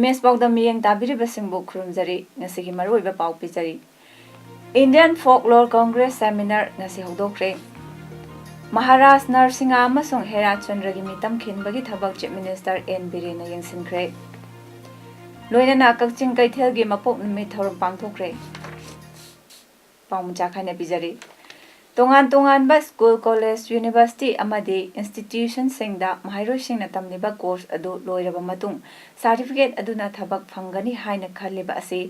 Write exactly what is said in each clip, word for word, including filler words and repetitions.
Image ꯄꯥꯎꯗꯝ ꯃꯤꯠꯌꯦꯡ ꯇꯥꯕꯤꯔꯤꯕꯁꯤꯡꯕꯨ ꯈꯨꯔꯨꯝꯖꯔꯤ꯫ ꯉꯁꯤꯒꯤ ꯃꯔꯨꯑꯣꯏꯕ ꯄꯥꯎ ꯄꯤꯖꯔꯤ꯫ Indian Folklore Congress Seminar ꯉꯁꯤ ꯍꯧꯗꯣꯛꯈ꯭ꯔꯦ꯫ ꯃꯍꯥꯔꯥꯖ ꯅꯔꯁꯤꯡꯍ ꯑꯃꯁꯨꯡ ꯍꯦꯔꯥ ꯆꯟꯗ꯭ꯔꯒꯤ ꯃꯤꯇꯝ ꯈꯤꯟꯕꯒꯤ ꯊꯕꯛ Chief Minister ꯑꯦꯟ ꯕꯤꯔꯦꯟꯅ ꯌꯦꯡꯁꯤꯟꯈ꯭ꯔꯦ꯫ ꯂꯣꯏꯅꯅ ꯀꯛꯆꯤꯡ ꯀꯩꯊꯦꯜꯒꯤ ꯃꯄꯣꯛ ꯅꯨꯃꯤꯠ ꯊꯧꯔꯝ ꯄꯥꯡꯊꯣꯛꯈ꯭ꯔꯦ꯫ ꯄꯥꯎ ꯃꯆꯥ ꯈꯥꯏꯅ ꯄꯤꯖꯔꯤ꯫ ꯇꯣꯉꯥꯟ ꯇꯣꯉꯥꯟꯕ ꯁ꯭ꯀꯨꯜ, ꯀꯣꯂꯦꯖ, ꯌꯨꯅꯤꯚꯔꯁꯤꯇꯤ ꯑꯃꯗꯤ ꯏꯟꯁꯇꯤꯇ꯭ꯌꯨꯁꯟꯁꯤꯡꯗ ꯃꯍꯩꯔꯣꯏꯁꯤꯡꯅ ꯇꯝꯂꯤꯕ ꯀꯣꯔꯁ ꯑꯗꯨ ꯂꯣꯏꯔꯕ ꯃꯇꯨꯡ ꯁꯥꯔꯇꯤꯐꯤꯀꯦꯠ ꯑꯗꯨꯅ ꯊꯕꯛ ꯐꯪꯒꯅꯤ ꯍꯥꯏꯅ ꯈꯜꯂꯤꯕ ꯑꯁꯤ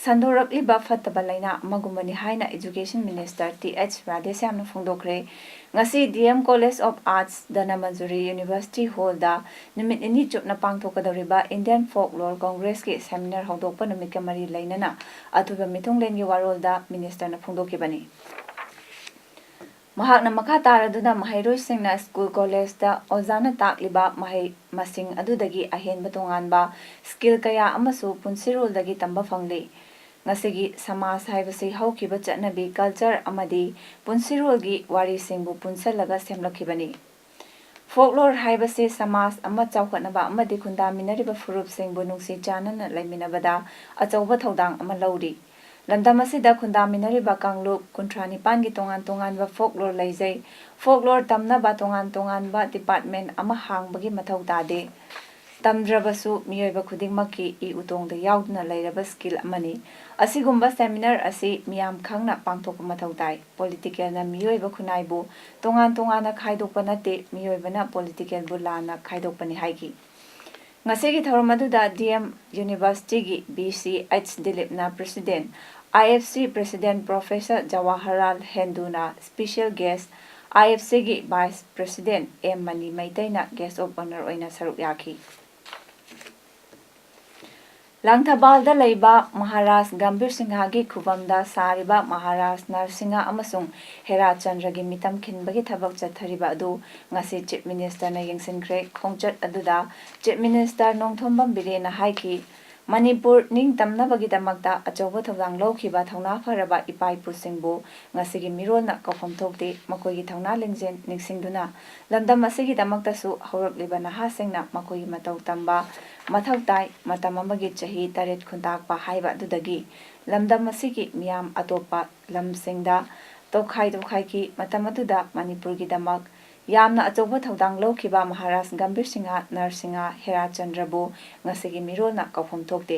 ꯁꯟꯗꯣꯔꯛꯂꯤꯕ ꯐꯠꯇꯕ ꯂꯥꯏꯅꯥ ꯑꯃꯒꯨꯝꯕꯅꯤ ꯍꯥꯏꯅ Education Minister ꯇꯤ ꯑꯩꯆ ꯔꯥꯙꯦꯁ꯭ꯌꯥꯝꯅ ꯐꯣꯡꯗꯣꯛꯈ꯭ꯔꯦ꯫ ꯉꯁꯤ D M College of Arts, Dhanamanjuri University Hall ꯗ ꯅꯨꯃꯤꯠ ꯅꯤꯅꯤ ꯆꯨꯞꯅ ꯄꯥꯡꯊꯣꯛꯀꯗꯧꯔꯤꯕ Indian Folklore Congress ꯀꯤ seminar ꯍꯧꯗꯣꯛꯄ ꯅꯨꯃꯤꯠꯀ ꯃꯔꯤ ꯂꯩꯅꯅ ꯑꯊꯨꯕ ꯃꯤꯊꯨꯡꯂꯦꯟꯒꯤ ꯋꯥꯔꯣꯜꯗ Minister ꯅ ꯐꯣꯡꯗꯣꯛꯈꯤꯕꯅꯤ꯫ ꯃꯍꯥꯛꯅ ꯃꯈꯥ ꯇꯥꯔꯗꯨꯅ ꯃꯍꯩꯔꯣꯏꯁꯤꯡꯅ ꯁ꯭ꯀꯨꯜ, ꯀꯣꯂꯦꯖꯇ ꯑꯣꯖꯥꯅ ꯇꯥꯛꯂꯤꯕ ꯃꯍꯩ ꯃꯁꯤꯡ ꯑꯗꯨꯗꯒꯤ ꯑꯍꯦꯟꯕ ꯇꯣꯉꯥꯟꯕ skill ꯀꯌꯥ ꯑꯃꯁꯨ ꯄꯨꯟꯁꯤꯔꯣꯜꯗꯒꯤ ꯇꯝꯕ ꯐꯪꯂꯤ꯫ ꯉꯁꯤꯒꯤ ꯁꯃꯥꯖ ꯍꯥꯏꯕꯁꯤ ꯍꯧꯈꯤꯕ ꯆꯠꯅꯕꯤ, culture ꯑꯃꯗꯤ ꯄꯨꯟꯁꯤꯔꯣꯜꯒꯤ ꯋꯥꯔꯤꯁꯤꯡꯕꯨ ꯄꯨꯟꯁꯤꯜꯂꯒ ꯁꯦꯝꯂꯛꯈꯤꯕꯅꯤ꯫ Folklore ꯍꯥꯏꯕꯁꯤ ꯁꯃꯥꯖ ꯑꯃ ꯆꯥꯎꯈꯠꯅꯕ ꯑꯃꯗꯤ ꯈꯨꯟꯗꯥꯃꯤꯟꯅꯔꯤꯕ ꯐꯨꯔꯨꯞꯁꯤꯡꯕꯨ ꯅꯨꯡꯁꯤ ꯆꯥꯟꯅꯅ ꯂꯩꯃꯤꯟꯅꯕꯗ ꯑꯆꯧꯕ ꯊꯧꯗꯥꯡ ꯑꯃ ꯂꯧꯔꯤ꯫ ꯂꯝꯗꯝ ꯑꯁꯤꯗ ꯈꯨꯟꯗꯥꯃꯤꯟꯅꯔꯤꯕ ꯀꯥꯡꯂꯨꯞ ꯀꯨꯟꯊ꯭ꯔꯥ ꯅꯤꯄꯥꯟꯒꯤ ꯇꯣꯉꯥꯟ ꯇꯣꯉꯥꯟꯕ folklore ꯂꯩꯖꯩ꯫ Folklore ꯇꯝꯅꯕ ꯇꯣꯉꯥꯟ ꯇꯣꯉꯥꯟꯕ department ꯑꯃ ꯍꯥꯡꯕꯒꯤ ꯃꯊꯧ ꯇꯥꯗꯦ꯫ ꯇꯝꯗ꯭ꯔꯕꯁꯨ ꯃꯤꯑꯣꯏꯕ ꯈꯨꯗꯤꯡꯃꯛꯀꯤ ꯏ ꯎꯇꯣꯡꯗ ꯌꯥꯎꯗꯨꯅ ꯂꯩꯔꯕ skill ꯑꯃꯅꯤ꯫ ꯑꯁꯤꯒꯨꯝꯕ seminar ꯑꯁꯤ ꯃꯤꯌꯥꯝ ꯈꯪꯅ ꯄꯥꯡꯊꯣꯛꯄ ꯃꯊꯧ ꯇꯥꯏ꯫ Political ꯅ ꯃꯤꯑꯣꯏꯕ ꯈꯨꯟꯅꯥꯏꯕꯨ ꯇꯣꯉꯥꯟ ꯇꯣꯉꯥꯟꯅ ꯈꯥꯏꯗꯣꯛꯄ ꯅꯠꯇꯦ, ꯃꯤꯑꯣꯏꯕꯅ political ꯕꯨ ꯂꯥꯟꯅ ꯈꯥꯏꯗꯣꯛꯄꯅꯤ ꯍꯥꯏꯈꯤ꯫ ꯉꯁꯤꯒꯤ ꯊꯧꯔꯝ ꯑꯗꯨꯗ ꯗꯤ ꯑꯦꯝ University ꯒꯤ ꯚꯤ ꯁꯤ ꯑꯩꯆ ꯗꯤꯂꯤꯞꯅ president, I F C president Professor Jawaharlal ꯍꯦꯟꯗꯨꯅ special guest, I F C ꯒꯤ vice president ꯑꯦꯝ ꯃꯅꯤ ꯃꯩꯇꯩꯅ guest of honour ꯑꯣꯏꯅ ꯁꯔꯨꯛ ꯌꯥꯈꯤ꯫ ꯂꯥꯡꯊꯕꯥꯜꯗ ꯂꯩꯕ ꯃꯍꯥꯔꯥꯖ ꯒꯝꯚꯤꯔ ꯁꯤꯡꯍꯒꯤ ꯈꯨꯕꯝꯗ ꯁꯥꯔꯤꯕ ꯃꯍꯥꯔꯥꯖ ꯅꯔꯁꯤꯡꯍ ꯑꯃꯁꯨꯡ ꯍꯦꯔꯥ ꯆꯟꯗ꯭ꯔꯒꯤ ꯃꯤꯇꯝ ꯈꯤꯟꯕꯒꯤ ꯊꯕꯛ ꯆꯠꯊꯔꯤꯕ ꯑꯗꯨ ꯉꯁꯤ ꯆꯤꯐ ꯃꯤꯅꯤꯁꯇꯔꯅ ꯌꯦꯡꯁꯤꯟꯈ꯭ꯔꯦ꯫ ꯈꯣꯡꯆꯠ ꯑꯗꯨꯗ ꯆꯤꯐ ꯃꯤꯅꯤꯁꯇꯔ ꯅꯣꯡꯊꯣꯝꯕꯝ ꯕꯤꯔꯦꯟꯅ ꯍꯥꯏꯈꯤ, ꯃꯅꯤꯄꯨꯔ ꯅꯤꯡꯇꯝꯅꯕꯒꯤꯗꯃꯛꯇ ꯑꯆꯧꯕ ꯊꯧꯗꯥꯡ ꯂꯧꯈꯤꯕ ꯊꯧꯅꯥ ꯐꯔꯕ ꯏꯄꯥ ꯏꯄꯨꯁꯤꯡꯕꯨ ꯉꯁꯤꯒꯤ ꯃꯤꯔꯣꯜꯅ ꯀꯥꯎꯐꯝ ꯊꯣꯛꯇꯦ꯫ ꯃꯈꯣꯏꯒꯤ ꯊꯧꯅꯥ ꯂꯤꯡꯖꯦꯜ ꯅꯤꯡꯁꯤꯡꯗꯨꯅ ꯂꯝꯗꯝ ꯑꯁꯤꯒꯤꯗꯃꯛꯇꯁꯨ ꯍꯧꯔꯛꯂꯤꯕ ꯅꯍꯥꯁꯤꯡꯅ ꯃꯈꯣꯏꯒꯤ ꯃꯇꯧ ꯇꯝꯕ ꯃꯊꯧ ꯇꯥꯏ꯫ ꯃꯇꯝ ꯑꯃꯒꯤ ꯆꯍꯤ ꯇꯔꯦꯠ ꯈꯨꯟꯇꯥꯛꯄ ꯍꯥꯏꯕ ꯑꯗꯨꯗꯒꯤ ꯂꯝꯗꯝ ꯑꯁꯤꯒꯤ ꯃꯤꯌꯥꯝ ꯑꯇꯣꯞꯄ ꯂꯝꯁꯤꯡꯗ ꯇꯣꯈꯥꯏ ꯇꯣꯈꯥꯏꯈꯤ꯫ ꯃꯇꯝ ꯑꯗꯨꯗ ꯃꯅꯤꯄꯨꯔꯒꯤꯗꯃꯛ ꯌꯥꯝꯅ ꯑꯆꯧꯕ ꯊꯧꯗꯥꯡ ꯂꯧꯈꯤꯕ ꯃꯍꯥꯔꯥꯖ ꯒꯝꯚꯤꯔ ꯁꯤꯡꯍ, ꯅꯔꯁꯤꯡꯍ, ꯍꯦꯔꯥ ꯆꯟꯗ꯭ꯔꯕꯨ ꯉꯁꯤꯒꯤ ꯃꯤꯔꯣꯜꯅ ꯀꯥꯎꯐꯝ ꯊꯣꯛꯇꯦ꯫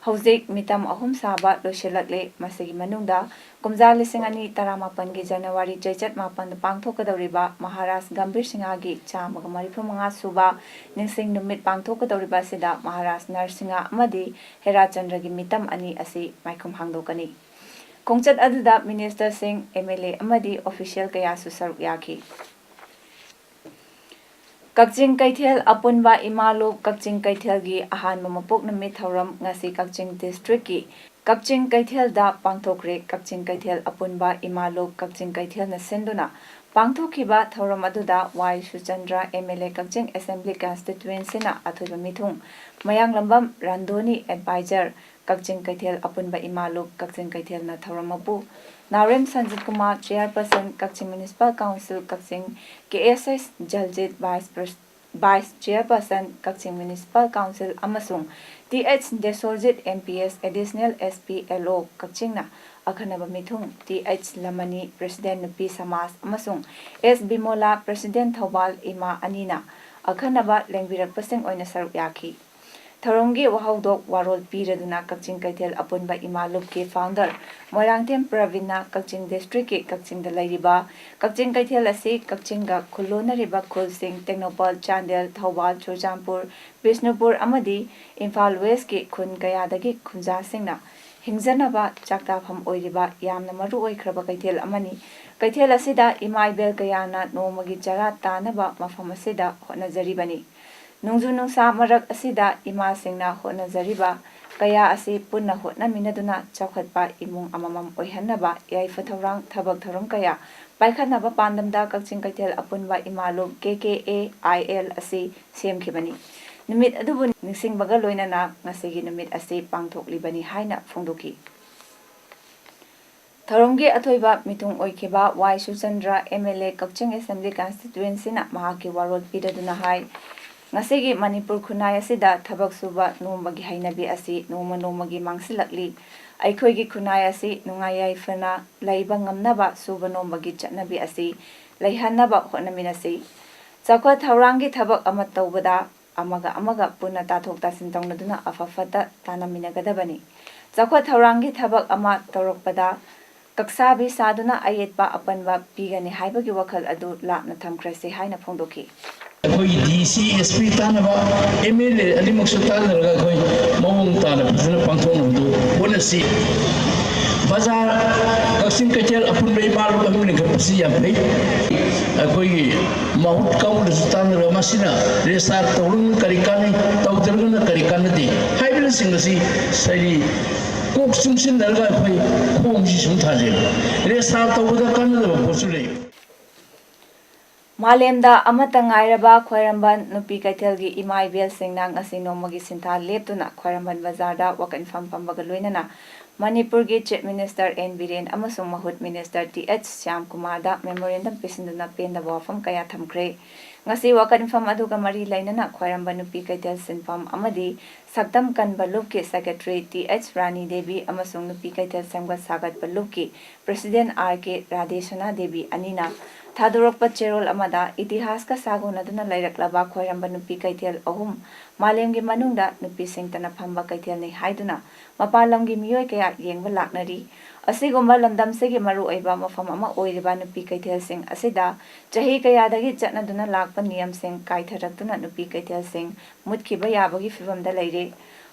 ꯍꯧꯖꯤꯛ ꯃꯤꯇꯝ ꯑꯍꯨꯝ ꯁꯥꯕ ꯂꯣꯏꯁꯤꯜꯂꯛꯂꯦ꯫ ꯃꯁꯤꯒꯤ ꯃꯅꯨꯡꯗ ꯀꯨꯝꯖꯥ ꯂꯤꯁꯤꯡ ꯑꯅꯤ ꯇꯔꯥꯃꯥꯄꯟꯒꯤ ꯖꯅꯋꯥꯔꯤ ꯆꯩꯆꯠ ꯃꯥꯄꯟꯗ ꯄꯥꯡꯊꯣꯛꯀꯗꯧꯔꯤꯕ ꯃꯍꯥꯔꯥꯖ ꯒꯝꯚꯤꯔ ꯁꯤꯡꯍꯒꯤ ꯆꯥꯝꯃꯒ ꯃꯔꯤꯐꯨ ꯃꯉꯥ ꯁꯨꯕ ꯅꯤꯡꯁꯤꯡ ꯅꯨꯃꯤꯠ ꯄꯥꯡꯊꯣꯛꯀꯗꯧꯔꯤꯕ ꯑꯁꯤꯗ ꯃꯍꯥꯔꯥꯖ ꯅꯔꯁꯤꯡꯍ ꯑꯃꯗꯤ ꯍꯦꯔꯥ ꯆꯟꯗ꯭ꯔꯒꯤ ꯃꯤꯇꯝ ꯑꯅꯤ ꯑꯁꯤ ꯃꯥꯏꯈꯨꯝ ꯍꯥꯡꯗꯣꯛꯀꯅꯤ꯫ ꯈꯣꯡꯆꯠ ꯑꯗꯨꯗ ꯃꯤꯅꯤꯁꯇꯔꯁꯤꯡ, ꯑꯦꯝ ꯑꯦꯜ ꯑꯦ ꯑꯃꯗꯤ ꯑꯣꯐꯤꯁꯤꯌꯦꯜ ꯀꯌꯥꯁꯨ ꯁꯔꯨꯛ ꯌꯥꯈꯤ꯫ ꯀꯛꯆꯤꯡ ꯀꯩꯊꯦꯜ ꯑꯄꯨꯟꯕ ꯏꯃꯥ ꯂꯨꯞ ꯀꯛꯆꯤꯡ ꯀꯩꯊꯦꯜꯒꯤ ꯑꯍꯥꯟꯕ ꯃꯄꯣꯛ ꯅꯨꯃꯤꯠ ꯊꯧꯔꯝ ꯉꯁꯤ ꯀꯛꯆꯤꯡ ꯗꯤꯁꯇ꯭ꯔꯤꯛꯀꯤ ꯀꯛꯆꯤꯡ ꯀꯩꯊꯦꯜꯗ ꯄꯥꯡꯊꯣꯛꯈ꯭ꯔꯦ꯫ ꯀꯛꯆꯤꯡ ꯀꯩꯊꯦꯜ ꯑꯄꯨꯟꯕ ꯏꯃꯥ ꯂꯨꯞ ꯀꯛꯆꯤꯡ ꯀꯩꯊꯦꯜꯅ ꯁꯤꯟꯗꯨꯅ ꯄꯥꯡꯊꯣꯛꯈꯤꯕ ꯊꯧꯔꯝ ꯑꯗꯨꯗ Y Suchandra, M L A Kakching assembly ꯀꯟꯁꯇꯤꯇ꯭ꯋꯦꯟꯁꯤꯅ ꯑꯊꯣꯏꯕ ꯃꯤꯊꯨꯡ, ꯃꯌꯥꯡꯂꯝꯕꯝ ꯔꯥꯟꯗꯣꯅꯤ, ꯑꯦꯗꯚꯥꯏꯖꯔ, ꯀꯛꯆꯤꯡ ꯀꯩꯊꯦꯜ ꯑꯄꯨꯟꯕ ꯏꯃꯥ ꯂꯨꯞ ꯀꯛꯆꯤꯡ ꯀꯩꯊꯦꯜꯅ ꯊꯧꯔꯝ ꯃꯄꯨ Naorem Sanjit Kumar, chairperson Kakching municipal council Kakching, K S S Jaljit, vice ꯄ꯭ꯔꯦꯁ-, vice chairperson Kakching municipal council ꯑꯃꯁꯨꯡ T H Desorjit, M P S, additional S P L O ꯀꯛꯆꯤꯡꯅ ꯑꯈꯟꯅꯕ ꯃꯤꯊꯨꯡ, ꯇꯤ ꯑꯩꯆ ꯂꯃꯅꯤ, ꯄ꯭ꯔꯦꯁꯤꯗꯦꯟ ꯅꯨꯄꯤ ꯁꯃꯥꯖ, ꯑꯃꯁꯨꯡ ꯑꯦꯁ ꯕꯤꯃꯣꯂꯥ, ꯄ꯭ꯔꯦꯁꯤꯗꯦꯟ ꯊꯧꯕꯥꯜ ꯏꯃꯥ ꯑꯅꯤꯅ ꯑꯈꯟꯅꯕ ꯂꯦꯡꯕꯤꯔꯛꯄꯁꯤꯡ ꯑꯣꯏꯅ ꯁꯔꯨꯛ ꯌꯥꯈꯤ꯫ ꯊꯧꯔꯝꯒꯤ ꯋꯥꯍꯧꯗꯣꯛ ꯋꯥꯔꯣꯜ ꯄꯤꯔꯗꯨꯅ ꯀꯛꯆꯤꯡ ꯀꯩꯊꯦꯜ ꯑꯄꯨꯟꯕ ꯏꯃꯥ ꯂꯨꯞꯀꯤ ꯐꯥꯎꯟꯗꯔ ꯃꯣꯏꯔꯥꯡꯊꯦꯝ ꯄ꯭ꯔꯕꯤꯟꯅ ꯀꯛꯆꯤꯡ ꯗꯤꯁꯇ꯭ꯔꯤꯛꯀꯤ ꯀꯛꯆꯤꯡꯗ ꯂꯩꯔꯤꯕ ꯀꯛꯆꯤꯡ ꯀꯩꯊꯦꯜ ꯑꯁꯤ ꯀꯛꯆꯤꯡꯒ ꯈꯨꯜꯂꯣꯟꯅꯔꯤꯕ ꯈꯨꯜꯁꯤꯡ ꯇꯦꯡꯅꯧꯄꯜ, ꯆꯥꯟꯗꯦꯜ, ꯊꯧꯕꯥꯜ, ꯆꯨꯔꯆꯥꯟꯄꯨꯔ, ꯕꯤꯁꯅꯨꯄꯨꯔ ꯑꯃꯗꯤ ꯏꯝꯐꯥꯜ ꯋꯦꯁꯀꯤ ꯈꯨꯟ ꯀꯌꯥꯗꯒꯤ ꯈꯨꯟꯖꯥꯁꯤꯡꯅ ꯍꯤꯡꯖꯅꯕ ꯆꯥꯛꯇꯥꯐꯝ ꯑꯣꯏꯔꯤꯕ ꯌꯥꯝꯅ ꯃꯔꯨ ꯑꯣꯏꯈ꯭ꯔꯕ ꯀꯩꯊꯦꯜ ꯑꯃꯅꯤ꯫ ꯀꯩꯊꯦꯜ ꯑꯁꯤꯗ ꯏꯃꯥ ꯏꯕꯦꯜ ꯀꯌꯥꯅ ꯅꯣꯡꯃꯒꯤ ꯆꯔꯥ ꯇꯥꯅꯕ ꯃꯐꯝ ꯑꯁꯤꯗ ꯍꯣꯠꯅꯖꯔꯤꯕꯅꯤ꯫ ꯅꯣꯡꯖꯨ ꯅꯨꯡꯁꯥ ꯃꯔꯛ ꯑꯁꯤꯗ ꯏꯃꯥꯁꯤꯡꯅ ꯍꯣꯠꯅꯖꯔꯤꯕ ꯀꯌꯥ ꯑꯁꯤ ꯄꯨꯟꯅ ꯍꯣꯠꯅꯃꯤꯟꯅꯗꯨꯅ ꯆꯥꯎꯈꯠꯄ ꯏꯃꯨꯡ ꯑꯃꯃꯝ ꯑꯣꯏꯍꯟꯅꯕ ꯌꯥꯏꯐ ꯊꯧꯔꯥꯡ, ꯊꯕꯛ ꯊꯧꯔꯝ ꯀꯌꯥ ꯄꯥꯏꯈꯠꯅꯕ ꯄꯥꯟꯗꯝꯗ ꯀꯛꯆꯤꯡ ꯀꯩꯊꯦꯜ ꯑꯄꯨꯟꯕ ꯏꯃꯥ ꯂꯨꯞ, ꯀꯦ ꯀꯦ ꯑꯦ ꯑꯥꯏ ꯑꯦꯜ ꯑꯁꯤ ꯁꯦꯝꯈꯤꯕꯅꯤ꯫ ꯅꯨꯃꯤꯠ ꯑꯗꯨꯕꯨ ꯅꯤꯡꯁꯤꯡꯕꯒ ꯂꯣꯏꯅꯅ ꯉꯁꯤꯒꯤ ꯅꯨꯃꯤꯠ ꯑꯁꯤ ꯄꯥꯡꯊꯣꯛꯂꯤꯕꯅꯤ ꯍꯥꯏꯅ ꯐꯣꯡꯗꯣꯛꯈꯤ꯫ ꯊꯧꯔꯝꯒꯤ ꯑꯊꯣꯏꯕ ꯃꯤꯊꯨꯡ ꯑꯣꯏꯈꯤꯕ Y Suchandra, M L A, Kakching assembly ꯀꯟꯁꯇꯤꯇ꯭ꯋꯦꯟꯁꯤꯅ ꯃꯍꯥꯛꯀꯤ ꯋꯥꯔꯣꯜ ꯄꯤꯔꯗꯨꯅ ꯍꯥꯏ, ꯉꯁꯤꯒꯤ ꯃꯅꯤꯄꯨꯔ ꯈꯨꯟꯅꯥꯏ ꯑꯁꯤꯗ ꯊꯕꯛ ꯁꯨꯕ ꯅꯣꯝꯕꯒꯤ ꯍꯩꯅꯕꯤ ꯑꯁꯤ ꯅꯣꯡꯃ ꯅꯣꯡꯃꯒꯤ ꯃꯥꯡꯁꯤꯜꯂꯛꯂꯤ꯫ ꯑꯩꯈꯣꯏꯒꯤ ꯈꯨꯟꯅꯥꯏ ꯑꯁꯤ ꯅꯨꯡꯉꯥꯏ ꯌꯥꯏꯐꯅ ꯂꯩꯕ ꯉꯝꯅꯕ ꯁꯨꯕ ꯅꯣꯝꯕꯒꯤ ꯆꯠꯅꯕꯤ ꯑꯁꯤ ꯂꯩꯍꯟꯅꯕ ꯍꯣꯠꯅꯃꯤꯟꯅꯁꯤ꯫ ꯆꯥꯎꯈꯠ ꯊꯧꯔꯥꯡꯒꯤ ꯊꯕꯛ ꯑꯃ ꯇꯧꯕꯗ ꯑꯃꯒ ꯑꯃꯒ ꯄꯨꯟꯅ ꯇꯥꯊꯣꯛ ꯇꯥꯁꯤꯟ ꯇꯧꯅꯗꯨꯅ ꯑꯐ ꯐꯠꯇ ꯇꯥꯟꯅꯃꯤꯟꯅꯒꯗꯕꯅꯤ꯫ ꯆꯥꯎꯈꯠ ꯊꯧꯔꯥꯡꯒꯤ ꯊꯕꯛ ꯑꯃ ꯇꯧꯔꯛꯄꯗ ꯀꯛꯁꯥꯕꯤ ꯁꯥꯗꯨꯅ ꯑꯌꯦꯠꯄ ꯑꯄꯟꯕ ꯄꯤꯒꯅꯤ ꯍꯥꯏꯕꯒꯤ ꯋꯥꯈꯜ ꯑꯗꯨ ꯂꯥꯞꯅ ꯊꯝꯈ꯭ꯔꯁꯤ ꯍꯥꯏꯅ ꯐꯣꯡꯗꯣꯛꯈꯤ꯫ ꯑꯩꯈꯣꯏꯒꯤ ꯗꯤ ꯁꯤ, ꯑꯦꯁ ꯄꯤ ꯇꯥꯟꯅꯕ, ꯑꯦꯝ ꯑꯦꯜ ꯑꯦ ꯑꯅꯤꯃꯛꯁꯨ ꯇꯥꯟꯅꯔꯒ ꯑꯩꯈꯣꯏ ꯃꯑꯣꯡ ꯇꯥꯅ ꯐꯖꯅ ꯄꯥꯡꯊꯣꯛꯅꯕꯗꯨ ꯍꯣꯠꯅꯁꯤ꯫ ꯕꯖꯥꯔ, ꯀꯛꯆꯤꯡ ꯀꯩꯊꯦꯜ ꯑꯄꯨꯟꯕ ꯏꯃꯥ ꯂꯨꯞ ꯑꯃ ꯂꯤꯡꯈꯠꯄꯁꯤ ꯌꯥꯝ ꯐꯩ꯫ ꯑꯩꯈꯣꯏꯒꯤ ꯃꯍꯨꯠ ꯀꯥꯡꯕꯨꯗꯁꯨ ꯇꯥꯟꯅꯔꯒ ꯃꯁꯤꯅ ꯔꯦꯁꯇꯥꯔ ꯇꯧꯔꯒꯅ ꯀꯔꯤ ꯀꯥꯟꯅꯩ, ꯇꯧꯗ꯭ꯔꯒꯅ ꯀꯔꯤ ꯀꯥꯟꯅꯗꯦ ꯍꯥꯏꯕꯅꯆꯤꯡꯕꯁꯤ ꯁꯩꯔꯤ ꯀꯣꯛ ꯆꯨꯡꯁꯤꯟꯅꯔꯒ ꯑꯩꯈꯣꯏ ꯈꯣꯡꯁꯤ ꯁꯨꯝ ꯊꯥꯖꯩꯕ꯫ ꯔꯦꯁꯇꯥꯔ ꯇꯧꯕꯗ ꯀꯥꯟꯅꯗꯕ ꯄꯣꯠꯁꯨ ꯂꯩ꯫ ꯃꯥꯂꯦꯝꯗ ꯑꯃꯠꯇ ꯉꯥꯏꯔꯕ ꯈ꯭ꯋꯥꯏꯔꯝꯕꯟ ꯅꯨꯄꯤ ꯀꯩꯊꯦꯜꯒꯤ ꯏꯃꯥ ꯏꯕꯦꯜꯁꯤꯡꯅ ꯉꯁꯤ ꯅꯣꯡꯃꯒꯤ ꯁꯤꯟꯊꯥ ꯂꯦꯞꯇꯨꯅ ꯈ꯭ꯋꯥꯏꯔꯝꯕꯟ ꯕꯖꯥꯔꯗ ꯋꯥꯀꯠꯐꯝ ꯐꯝꯕꯒ ꯂꯣꯏꯅꯅ ꯃꯅꯤꯄꯨꯔꯒꯤ ꯆꯤꯐ ꯃꯤꯅꯤꯁꯇꯔ ꯑꯦꯟ ꯕꯤꯔꯦꯟ ꯑꯃꯁꯨꯡ ꯃꯍꯨꯠ ꯃꯤꯅꯤꯁꯇꯔ ꯇꯤ ꯑꯩꯆ ꯁ꯭ꯌꯥꯝꯀꯨꯃꯥꯔꯗ ꯃꯦꯃꯣꯔꯦꯟꯗꯝ ꯄꯤꯁꯤꯟꯗꯨꯅ ꯄꯦꯟꯗꯕ ꯋꯥꯐꯝ ꯀꯌꯥ ꯊꯝꯈ꯭ꯔꯦ꯫ ꯉꯁꯤ ꯋꯥꯀꯠꯐꯝ ꯑꯗꯨꯒ ꯃꯔꯤ ꯂꯩꯅꯅ ꯈ꯭ꯋꯥꯏꯔꯝꯕꯟ ꯅꯨꯄꯤ ꯀꯩꯊꯦꯜ ꯁꯤꯟꯐꯝ ꯑꯃꯗꯤ ꯁꯛꯇꯝ ꯀꯟꯕ ꯂꯨꯞꯀꯤ ꯁꯦꯀ꯭ꯔꯦꯇꯔꯤ ꯇꯤ ꯑꯩꯆ ꯔꯥꯅꯤ ꯗꯦꯕꯤ ꯑꯃꯁꯨꯡ ꯅꯨꯄꯤ ꯀꯩꯊꯦꯜ ꯁꯦꯝꯒꯠ ꯁꯥꯒꯠꯄ ꯂꯨꯞꯀꯤ ꯄ꯭ꯔꯦꯁꯤꯗꯦꯟꯠ ꯑꯥꯔ ꯀꯦ ꯔꯥꯙꯦꯁꯅꯥ ꯗꯦꯕꯤ ꯑꯅꯤꯅ ꯊꯥꯗꯣꯔꯛꯄ ꯆꯦꯔꯣꯜ ꯑꯃꯗ ꯏꯇꯤꯍꯥꯁꯀ ꯁꯥꯒꯣꯟꯅꯗꯨꯅ ꯂꯩꯔꯛꯂꯕ ꯈ꯭ꯋꯥꯏꯔꯝꯕꯟ ꯅꯨꯄꯤ ꯀꯩꯊꯦꯜ ꯑꯍꯨꯝ ꯃꯥꯂꯦꯝꯒꯤ ꯃꯅꯨꯡꯗ ꯅꯨꯄꯤꯁꯤꯡꯇꯅ ꯐꯝꯕ ꯀꯩꯊꯦꯜꯅꯤ ꯍꯥꯏꯗꯨꯅ ꯃꯄꯥꯟ ꯂꯝꯒꯤ ꯃꯤꯑꯣꯏ ꯀꯌꯥ ꯌꯦꯡꯕ ꯂꯥꯛꯅꯔꯤ꯫ ꯑꯁꯤꯒꯨꯝꯕ ꯂꯝꯗꯝꯁꯤꯒꯤ ꯃꯔꯨꯑꯣꯏꯕ ꯃꯐꯝ ꯑꯃ ꯑꯣꯏꯔꯤꯕ ꯅꯨꯄꯤ ꯀꯩꯊꯦꯜꯁꯤꯡ ꯑꯁꯤꯗ ꯆꯍꯤ ꯀꯌꯥꯗꯒꯤ ꯆꯠꯅꯗꯨꯅ ꯂꯥꯛꯄ ꯅꯤꯌꯝꯁꯤꯡ ꯀꯥꯏꯊꯔꯛꯇꯨꯅ ꯅꯨꯄꯤ ꯀꯩꯊꯦꯜꯁꯤꯡ ꯃꯨꯠꯈꯤꯕ ꯌꯥꯕꯒꯤ ꯐꯤꯚꯝꯗ ꯂꯩꯔꯦ꯫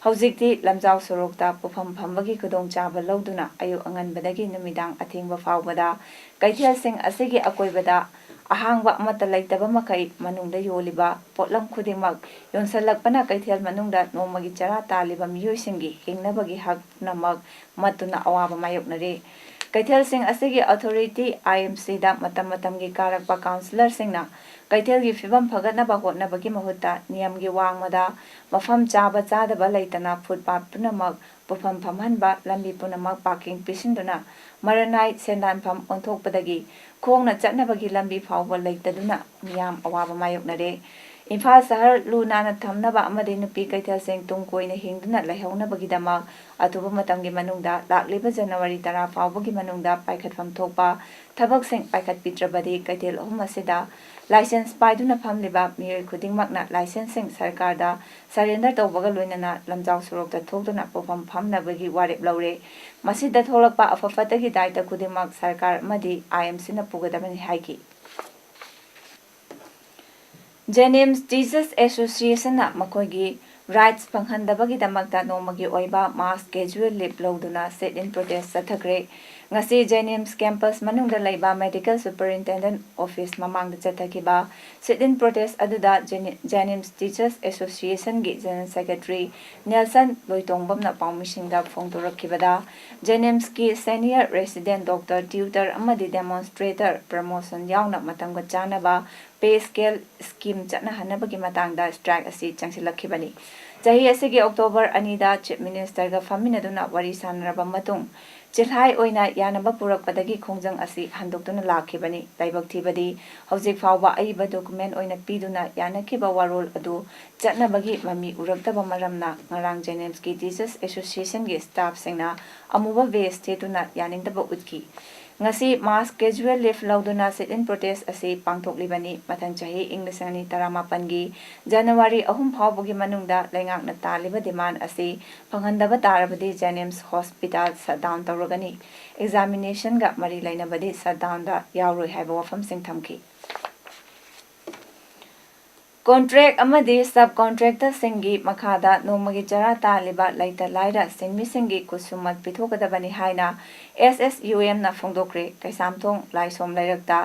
ꯍꯧꯖꯤꯛꯇꯤ ꯂꯝꯖꯥꯎ ꯁꯣꯔꯣꯛꯇ ꯄꯣꯠꯐꯝ ꯐꯝꯕꯒꯤ ꯈꯨꯗꯣꯡꯆꯥꯕ ꯂꯧꯗꯨꯅ ꯑꯌꯨꯛ ꯑꯉꯟꯕꯗꯒꯤ ꯅꯨꯃꯤꯗꯥꯡ ꯑꯊꯦꯡꯕ ꯐꯥꯎꯕꯗ ꯀꯩꯊꯦꯜꯁꯤꯡ ꯑꯁꯤꯒꯤ ꯑꯀꯣꯏꯕꯗ ꯑꯍꯥꯡꯕ ꯑꯃꯠꯇ ꯂꯩꯇꯕ ꯃꯈꯩ ꯃꯅꯨꯡꯗ ꯌꯣꯜꯂꯤꯕ ꯄꯣꯠꯂꯝ ꯈꯨꯗꯤꯡꯃꯛ ꯌꯣꯟꯁꯤꯜꯂꯛꯄꯅ ꯀꯩꯊꯦꯜ ꯃꯅꯨꯡꯗ ꯅꯣꯡꯃꯒꯤ ꯆꯔꯥ ꯇꯥꯜꯂꯤꯕ ꯃꯤꯑꯣꯏꯁꯤꯡꯒꯤ ꯍꯤꯡꯅꯕꯒꯤ ꯍꯛ ꯄꯨꯝꯅꯃꯛ ꯃꯠꯇꯨꯅ ꯑꯋꯥꯕ ꯃꯥꯌꯣꯛꯅꯔꯤ꯫ ꯀꯩꯊꯦꯜꯁꯤꯡ ꯑꯁꯤꯒꯤ ꯑꯣꯊꯣꯔꯤꯇꯤ, ꯑꯥꯏ ꯑꯦꯝ ꯁꯤꯗ ꯃꯇꯝ ꯃꯇꯝꯒꯤ ꯀꯥꯔꯛꯄ ꯀꯥꯎꯟꯁꯤꯂꯔꯁꯤꯡꯅ ꯀꯩꯊꯦꯜꯒꯤ ꯐꯤꯕꯝ ꯐꯒꯠꯅꯕ ꯍꯣꯠꯅꯕꯒꯤ ꯃꯍꯨꯠꯇ ꯅꯤꯌꯝꯒꯤ ꯋꯥꯡꯃꯗ ꯃꯐꯝ ꯆꯥꯕ ꯆꯥꯗꯕ ꯂꯩꯇꯅ ꯐꯨꯠꯄꯥꯠ ꯄꯨꯝꯅꯃꯛ ꯄꯨꯐꯝ ꯐꯝꯍꯟꯕ, ꯂꯝꯕꯤ ꯄꯨꯝꯅꯃꯛ ꯄꯥꯔꯀꯤꯡ ꯄꯤꯁꯤꯟꯗꯨꯅ ꯃꯔꯅꯥꯏ ꯁꯦꯟꯗꯥꯟꯐꯝ ꯑꯣꯟꯊꯣꯛꯄꯗꯒꯤ ꯈꯣꯡꯅ ꯆꯠꯅꯕꯒꯤ ꯂꯝꯕꯤ ꯐꯥꯎꯕ ꯂꯩꯇꯗꯨꯅ ꯃꯤꯌꯥꯝ ꯑꯋꯥꯕ ꯃꯥꯌꯣꯛꯅꯔꯦ꯫ ꯏꯝꯐꯥꯜ ꯁꯍꯔ ꯂꯨ ꯅꯥꯟꯅ ꯊꯝꯅꯕ ꯑꯃꯗꯤ ꯅꯨꯄꯤ ꯀꯩꯊꯦꯜꯁꯤꯡ ꯇꯨꯡ ꯀꯣꯏꯅ ꯍꯤꯡꯗꯨꯅ ꯂꯩꯍꯧꯅꯕꯒꯤꯗꯃꯛ ꯑꯊꯨꯕ ꯃꯇꯝꯒꯤ ꯃꯅꯨꯡꯗ ꯂꯥꯛꯂꯤꯕ ꯖꯅꯋꯥꯔꯤ ꯇꯔꯥ ꯐꯥꯎꯕꯒꯤ ꯃꯅꯨꯡꯗ ꯄꯥꯏꯈꯠꯐꯝ ꯊꯣꯛꯄ ꯊꯕꯛꯁꯤꯡ ꯄꯥꯏꯈꯠꯄꯤꯗ꯭ꯔꯕꯗꯤ ꯀꯩꯊꯦꯜ ꯑꯍꯨꯝ ꯑꯁꯤꯗ ꯂꯥꯏꯁꯦꯟꯁ ꯄꯥꯏꯗꯨꯅ ꯐꯝꯂꯤꯕ ꯃꯤꯑꯣꯏ ꯈꯨꯗꯤꯡꯃꯛꯅ ꯂꯥꯏꯁꯦꯟꯁꯁꯤꯡ ꯁꯔꯀꯥꯔꯗ ꯁꯔꯦꯟꯗꯔ ꯇꯧꯕꯒ ꯂꯣꯏꯅꯅ ꯂꯝꯖꯥꯎ ꯁꯣꯔꯣꯛꯇ ꯊꯣꯛꯇꯨꯅ ꯄꯣꯐꯝ ꯐꯝꯅꯕꯒꯤ ꯋꯥꯔꯦꯞ ꯂꯧꯔꯦ꯫ ꯃꯁꯤꯗ ꯊꯣꯛꯂꯛꯄ ꯑꯐ ꯐꯠꯇꯒꯤ ꯗꯥꯏꯇ ꯈꯨꯗꯤꯡꯃꯛ ꯁꯔꯀꯥꯔ ꯑꯃꯗꯤ ꯑꯥꯏ ꯑꯦꯝ ꯁꯤꯅ ꯄꯨꯒꯗꯕꯅꯤ ꯍꯥꯏꯈꯤ꯫ ꯖꯦꯅꯤꯝꯁ ꯇꯤꯆꯔꯁ ꯑꯦꯁꯣꯁꯤꯌꯦꯁꯟꯅ ꯃꯈꯣꯏꯒꯤ ꯔꯥꯏꯠꯁ ꯐꯪꯍꯟꯗꯕꯒꯤꯗꯃꯛꯇ ꯅꯣꯡꯃꯒꯤ ꯑꯣꯏꯕ ꯃꯥꯁ ꯀꯦꯖꯨꯋꯦꯜ ꯂꯤꯞ ꯂꯧꯗꯨꯅ ꯁꯤꯠ ꯏꯟ ꯄ꯭ꯔꯣꯇꯦꯁ ꯆꯠꯊꯈ꯭ꯔꯦ꯫ ꯉꯁꯤ ꯖꯦꯅꯤꯝꯁ ꯀꯦꯝꯄꯁ ꯃꯅꯨꯡꯗ ꯂꯩꯕ ꯃꯦꯗꯤꯀꯦꯜ ꯁꯨꯄꯔꯤꯟꯇꯦꯟꯗꯦꯟ ꯑꯣꯐꯤꯁ ꯃꯃꯥꯡꯗ ꯆꯠꯊꯈꯤꯕ ꯁꯤꯠ ꯏꯟ ꯄ꯭ꯔꯣꯇꯦꯁ ꯑꯗꯨꯗ ꯖꯦꯅꯤ-, ꯖꯦꯅꯤꯝꯁ ꯇꯤꯆꯔꯁ ꯑꯦꯁꯣꯁꯤꯌꯦꯁꯟꯒꯤ ꯖꯦꯅꯔꯦꯜ ꯁꯦꯀ꯭ꯔꯦꯇꯔꯤ ꯅꯦꯜꯁꯟ ꯂꯣꯏꯇꯣꯡꯕꯝꯅ ꯄꯥꯎꯃꯤꯁꯤꯡꯗ ꯐꯣꯡꯗꯣꯔꯛꯈꯤꯕꯗ, ꯖꯦꯅꯤꯝꯁꯀꯤ ꯁꯦꯅꯤꯌꯔ ꯔꯦꯁꯤꯗꯦꯟ ꯗꯣꯛꯇꯔ, ꯇ꯭ꯌꯨꯇꯔ ꯑꯃꯗꯤ ꯗꯦꯃꯣꯟꯁꯇ꯭ꯔꯦꯇꯔ ꯄ꯭ꯔꯃꯣꯁꯟ ꯌꯥꯎꯅ ꯃꯇꯝꯒ ꯆꯥꯟꯅꯕ ꯄꯦ ꯁ꯭ꯀꯦꯜ ꯁ꯭ꯀꯤꯝ ꯆꯠꯅꯍꯟꯅꯕꯒꯤ ꯃꯇꯥꯡꯗ ꯁ꯭ꯇ꯭ꯔꯥꯏꯛ ꯑꯁꯤ ꯆꯪꯁꯤꯜꯂꯛꯈꯤꯕꯅꯤ꯫ ꯆꯍꯤ ꯑꯁꯤꯒꯤ ꯑꯣꯛꯇꯣꯕꯔ ꯑꯅꯤꯗ ꯆꯤꯐ ꯃꯤꯅꯤꯁꯇꯔꯒ ꯐꯝꯃꯤꯟꯅꯗꯨꯅ ꯋꯥꯔꯤ ꯁꯥꯟꯅꯔꯕ ꯃꯇꯨꯡ, ꯆꯤꯜꯍꯥꯏ ꯑꯣꯏꯅ ꯌꯥꯅꯕ ꯄꯨꯔꯛꯄꯗꯒꯤ ꯈꯣꯡꯖꯪ ꯑꯁꯤ ꯍꯟꯗꯣꯛꯇꯨꯅ ꯂꯥꯛꯈꯤꯕꯅꯤ꯫ ꯂꯥꯏꯕꯛ ꯊꯤꯕꯗꯤ, ꯍꯧꯖꯤꯛ ꯐꯥꯎꯕ ꯑꯏꯕ ꯗꯣꯀꯨꯃꯦꯟ ꯑꯣꯏꯅ ꯄꯤꯗꯨꯅ ꯌꯥꯅꯈꯤꯕ ꯋꯥꯔꯣꯜ ꯑꯗꯨ ꯆꯠꯅꯕꯒꯤ ꯃꯃꯤ ꯎꯔꯛꯇꯕ ꯃꯔꯝꯅ ꯉꯔꯥꯡ ꯖꯦꯅꯤꯝꯁꯀꯤ ꯇꯤꯆꯔꯁ ꯑꯦꯁꯣꯁꯤꯌꯦꯁꯟꯒꯤ ꯁ꯭ꯇꯥꯐꯁꯤꯡꯅ ꯑꯃꯨꯕ ꯚꯦꯁ ꯁꯦꯠꯇꯨꯅ ꯌꯥꯅꯤꯡꯗꯕ ꯎꯠꯈꯤ꯫ ꯉꯁꯤ ꯃꯥꯁ ꯀꯦꯖꯨꯋꯦꯜ ꯂꯤꯐ ꯂꯧꯗꯨꯅ ꯁꯤꯠ ꯏꯟ ꯄ꯭ꯔꯣꯇꯦꯁ ꯑꯁꯤ ꯄꯥꯡꯊꯣꯛꯂꯤꯕꯅꯤ꯫ ꯃꯊꯪ ꯆꯍꯤ ꯏꯪ ꯂꯤꯁꯤꯡ ꯑꯅꯤ ꯇꯔꯥꯃꯥꯄꯟꯒꯤ ꯖꯅꯋꯥꯔꯤ ꯑꯍꯨꯝ ꯐꯥꯎꯕꯒꯤ ꯃꯅꯨꯡꯗ ꯂꯩꯉꯥꯛꯅ ꯇꯥꯜꯂꯤꯕ ꯗꯤꯃꯥꯟ ꯑꯁꯤ ꯐꯪꯍꯟꯗꯕ ꯇꯥꯔꯕꯗꯤ ꯖꯦꯅꯤꯝꯁ ꯍꯣꯁꯄꯤꯇꯥꯜ ꯁꯠ ꯗꯥꯎꯟ ꯇꯧꯔꯒꯅꯤ꯫ ꯑꯦꯛꯖꯥꯃꯤꯅꯦꯁꯟꯒ ꯃꯔꯤ ꯂꯩꯅꯕꯗꯤ ꯁꯠ ꯗꯥꯎꯟꯗ ꯌꯥꯎꯔꯣꯏ ꯍꯥꯏꯕ ꯋꯥꯐꯝꯁꯤꯡ ꯊꯝꯈꯤ꯫ ꯀꯣꯟꯇ꯭ꯔꯦꯛ ꯑꯃꯗꯤ ꯁꯕ ꯀꯣꯟꯇ꯭ꯔꯦꯛꯇꯔꯁꯤꯡꯒꯤ ꯃꯈꯥꯗ ꯅꯣꯡꯃꯒꯤ ꯆꯔꯥ ꯇꯥꯜꯂꯤꯕ ꯂꯩꯇ ꯂꯥꯏꯔ ꯁꯤꯟꯃꯤꯁꯤꯡꯒꯤ ꯈꯨꯠꯁꯨꯃꯟ ꯄꯤꯊꯣꯛꯀꯗꯕꯅꯤ ꯍꯥꯏꯅ ꯑꯦꯁ ꯑꯦꯁ ꯌꯨ ꯑꯦꯝꯅ ꯐꯣꯡꯗꯣꯛꯈ꯭ꯔꯦ꯫ ꯀꯩꯁꯥꯝꯊꯣꯡ ꯂꯥꯏꯁꯣꯝ ꯂꯩꯔꯛꯇ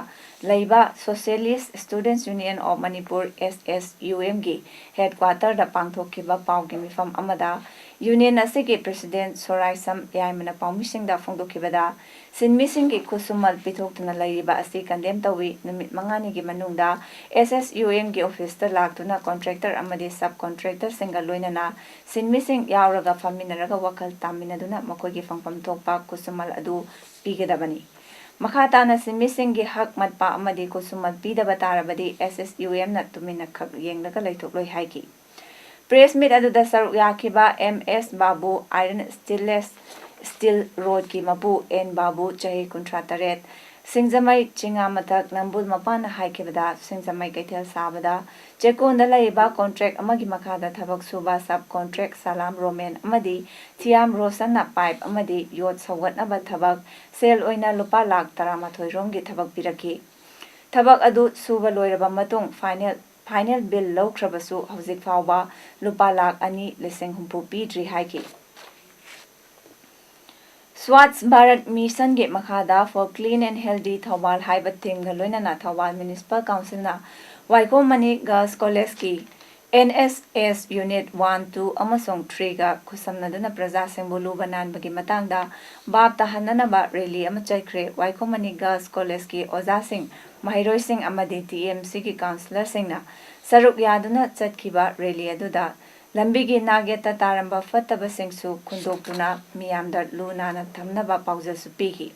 ꯂꯩꯕ Socialist Students Union of Manipur, S S U M ꯒꯤ ꯍꯦꯗꯀ꯭ꯋꯥꯇꯔꯗ ꯄꯥꯡꯊꯣꯛꯈꯤꯕ ꯄꯥꯎꯒꯤ ꯃꯤꯐꯝ ꯑꯃꯗ ꯌꯨꯅꯤꯌꯟ ꯑꯁꯤꯒꯤ ꯄ꯭ꯔꯦꯁꯤꯗꯦꯟꯠ ꯁꯣꯔꯥꯏꯁꯝ ꯌꯥꯏꯃꯅ ꯄꯥꯎꯃꯤꯁꯤꯡꯗ ꯐꯣꯡꯗꯣꯛꯈꯤꯕꯗ, ꯁꯤꯟꯃꯤꯁꯤꯡꯒꯤ ꯈꯨꯠꯁꯨꯃꯟ ꯄꯤꯊꯣꯛꯇꯨꯅ ꯂꯩꯔꯤꯕ ꯑꯁꯤ ꯀꯟꯗꯦꯝ ꯇꯧꯏ꯫ ꯅꯨꯃꯤꯠ ꯃꯉꯥꯅꯤꯒꯤ ꯃꯅꯨꯡꯗ S S U M ꯒꯤ ꯑꯣꯐꯤꯁꯇ ꯂꯥꯛꯇꯨꯅ ꯀꯣꯟꯇ꯭ꯔꯦꯛꯇꯔ ꯑꯃꯗꯤ ꯁꯕ ꯀꯣꯟꯇ꯭ꯔꯦꯛꯇꯔꯁꯤꯡꯒ ꯂꯣꯏꯅꯅ ꯁꯤꯟꯃꯤꯁꯤꯡ ꯌꯥꯎꯔꯒ ꯐꯝꯃꯤꯟꯅꯔꯒ ꯋꯥꯈꯜ ꯇꯥꯃꯤꯟꯅꯗꯨꯅ ꯃꯈꯣꯏꯒꯤ ꯐꯪꯐꯝ ꯊꯣꯛꯄ ꯈꯨꯠꯁꯨꯃꯟ ꯑꯗꯨ ꯄꯤꯒꯗꯕꯅꯤ꯫ ꯃꯈꯥ ꯇꯥꯅ ꯁꯤꯟꯃꯤꯁꯤꯡꯒꯤ ꯍꯛ ꯃꯠꯄ ꯑꯃꯗꯤ ꯈꯨꯠꯁꯨꯃꯟ ꯄꯤꯗꯕ ꯇꯥꯔꯕꯗꯤ S S U M ꯅ ꯇꯨꯃꯤꯟꯅ ꯈꯛ ꯌꯦꯡꯂꯒ ꯂꯩꯊꯣꯛꯂꯣꯏ ꯍꯥꯏꯈꯤ꯫ ꯄ꯭ꯔꯦꯁ ꯃꯤꯠ ꯑꯗꯨꯗ ꯁꯔꯨꯛ ꯌꯥꯈꯤꯕ M S ꯕꯥꯕꯨ, Iron Stainless Steel Rodꯀꯤ ꯃꯄꯨ N ꯕꯥꯕꯨ, ꯆꯍꯤ ꯀꯨꯟꯊ꯭ꯔꯥ ꯇꯔꯦꯠ, ꯁꯤꯡꯖꯃꯩ ꯆꯤꯉꯥꯃꯊꯛ ꯅꯝꯕꯨꯜ ꯃꯄꯥꯟꯅ ꯍꯥꯏꯈꯤꯕꯗ, ꯁꯤꯡꯖꯃꯩ ꯀꯩꯊꯦꯜ ꯁꯥꯕꯗ ꯆꯦꯛꯀꯣꯟꯗ ꯂꯩꯔꯤꯕ ꯀꯣꯟꯇ꯭ꯔꯦꯛ ꯑꯃꯒꯤ ꯃꯈꯥꯗ ꯊꯕꯛ ꯁꯨꯕ ꯁꯕ ꯀꯣꯟꯇ꯭ꯔꯦꯛ ꯁꯂꯥꯝ ꯔꯣꯃꯦꯟ ꯑꯃꯗꯤ ꯊꯤꯌꯥꯝ ꯔꯣꯁꯟꯅ ꯄꯥꯏꯞ ꯑꯃꯗꯤ ꯌꯣꯠ ꯁꯧꯒꯠꯅꯕ ꯊꯕꯛ ꯁꯦꯜ ꯑꯣꯏꯅ ꯂꯨꯄꯥ ꯂꯥꯈ ꯇꯔꯥꯃꯥꯊꯣꯏ ꯔꯣꯝꯒꯤ ꯊꯕꯛ ꯄꯤꯔꯛꯈꯤ꯫ ꯊꯕꯛ ꯑꯗꯨ ꯁꯨꯕ ꯂꯣꯏꯔꯕ ꯃꯇꯨꯡ ꯐꯥꯏꯅꯦꯜ, ꯐꯥꯏꯅꯦꯜ ꯕꯤꯜ ꯂꯧꯈ꯭ꯔꯕꯁꯨ ꯍꯧꯖꯤꯛ ꯐꯥꯎꯕ ꯂꯨꯄꯥ ꯂꯥꯈ ꯑꯅꯤ ꯂꯤꯁꯤꯡ ꯍꯨꯝꯐꯨ ꯄꯤꯗ꯭ꯔꯤ ꯍꯥꯏꯈꯤ꯫ ꯁ꯭ꯋꯥꯆ ꯚꯥꯔꯠ ꯃꯤꯁꯟꯒꯤ ꯃꯈꯥꯗ For Clean and Healthy Thoubal ꯍꯥꯏꯕ ꯊꯤꯝꯒ ꯂꯣꯏꯅꯅ ꯊꯧꯕꯥꯜ ꯃ꯭ꯌꯨꯅꯤꯁꯤꯄꯥꯜ ꯀꯥꯎꯟꯁꯤꯜꯅ ꯋꯥꯏꯈꯣꯝ ꯃꯅꯤ ꯒꯔꯜꯁ ꯀꯣꯂꯦꯖꯀꯤ N S S Unit one, two ꯑꯃꯁꯨꯡ threeꯒ ꯈꯨꯠꯁꯝꯅꯗꯨꯅ ꯄ꯭ꯔꯖꯥꯁꯤꯡꯕꯨ ꯂꯨꯕ ꯅꯥꯟꯕꯒꯤ ꯃꯇꯥꯡꯗ ꯚꯥꯞ ꯇꯥꯍꯟꯅꯅꯕ ꯔꯦꯂꯤ ꯑꯃ ꯆꯠꯈ꯭ꯔꯦ꯫ ꯋꯥꯏꯈꯣꯝ ꯃꯅꯤ ꯒꯔꯜꯁ ꯀꯣꯂꯦꯖꯀꯤ ꯑꯣꯖꯥꯁꯤꯡ, ꯃꯍꯩꯔꯣꯏꯁꯤꯡ ꯑꯃꯗꯤ T M Cꯒꯤ ꯀꯥꯎꯟꯁꯤꯂꯔꯁꯤꯡꯅ ꯁꯔꯨꯛ ꯌꯥꯗꯨꯅ ꯆꯠꯈꯤꯕ ꯔꯦꯂꯤ ꯑꯗꯨꯗ ꯂꯝꯕꯤꯒꯤ ꯅꯥꯛꯌꯦꯠꯇ ꯇꯥꯔꯝꯕ ꯐꯠꯇꯕꯁꯤꯡꯁꯨ ꯈꯨꯟꯗꯣꯛꯇꯨꯅ ꯃꯤꯌꯥꯝꯗ ꯂꯨ ꯅꯥꯟꯅ ꯊꯝꯅꯕ ꯄꯥꯎꯖꯦꯜꯁꯨ ꯄꯤꯈꯤ꯫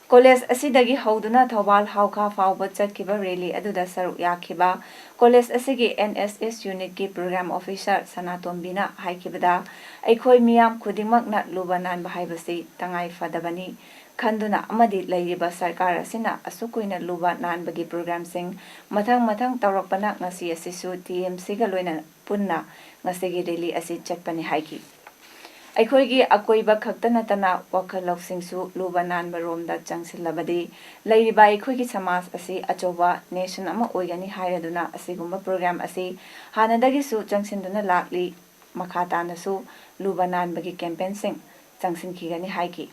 ꯀꯣꯂꯦꯖ ꯑꯁꯤꯗꯒꯤ ꯍꯧꯗꯨꯅ ꯊꯧꯕꯥꯜ ꯍꯥꯎꯈꯥ ꯐꯥꯎꯕ ꯆꯠꯈꯤꯕ ꯔꯦꯂꯤ ꯑꯗꯨꯗ ꯁꯔꯨꯛ ꯌꯥꯈꯤꯕ ꯀꯣꯂꯦꯖ ꯑꯁꯤꯒꯤ N S S unitꯀꯤ program officer ꯁꯅꯥꯇꯣꯝꯕꯤꯅ ꯍꯥꯏꯈꯤꯕꯗ, ꯑꯩꯈꯣꯏ ꯃꯤꯌꯥꯝ ꯈꯨꯗꯤꯡꯃꯛꯅ ꯂꯨꯕ ꯅꯥꯟꯕ ꯍꯥꯏꯕꯁꯤ ꯇꯉꯥꯏ ꯐꯗꯕꯅꯤ ꯈꯟꯗꯨꯅ ꯑꯃꯗꯤ ꯂꯩꯔꯤꯕ ꯁꯔꯀꯥꯔ ꯑꯁꯤꯅ ꯑꯁꯨꯛ ꯀꯨꯏꯅ ꯂꯨꯕ ꯅꯥꯟꯕꯒꯤ programꯁꯤꯡ ꯃꯊꯪ ꯃꯊꯪ ꯇꯧꯔꯛꯄꯅ ꯉꯁꯤ ꯑꯁꯤꯁꯨ T M Cꯒ ꯂꯣꯏꯅ ꯄꯨꯟꯅ ꯉꯁꯤꯒꯤ ꯔꯦꯂꯤ ꯑꯁꯤ ꯆꯠꯄꯅꯤ ꯍꯥꯏꯈꯤ꯫ ꯑꯩꯈꯣꯏꯒꯤ ꯑꯀꯣꯏꯕ ꯈꯛꯇ ꯅꯠꯇꯅ ꯋꯥꯈꯜ ꯂꯧꯁꯤꯡꯁꯨ ꯂꯨꯕ ꯅꯥꯟꯕ ꯔꯣꯝꯗ ꯆꯪꯁꯤꯜꯂꯕꯗꯤ ꯂꯩꯔꯤꯕ ꯑꯩꯈꯣꯏꯒꯤ ꯁꯃꯥꯖ ꯑꯁꯤ ꯑꯆꯧꯕ ꯅꯦꯁꯟ ꯑꯃ ꯑꯣꯏꯒꯅꯤ ꯍꯥꯏꯔꯗꯨꯅ ꯑꯁꯤꯒꯨꯝꯕ ꯄ꯭ꯔꯣꯒ꯭ꯔꯥꯝ ꯑꯁꯤ ꯍꯥꯟꯅꯗꯒꯤꯁꯨ ꯆꯪꯁꯤꯟꯗꯨꯅ ꯂꯥꯛꯂꯤ꯫ ꯃꯈꯥ ꯇꯥꯅꯁꯨ ꯂꯨꯕ ꯅꯥꯟꯕꯒꯤ ꯀꯦꯝꯄꯦꯟꯁꯤꯡ ꯆꯪꯁꯤꯟꯈꯤꯒꯅꯤ ꯍꯥꯏꯈꯤ꯫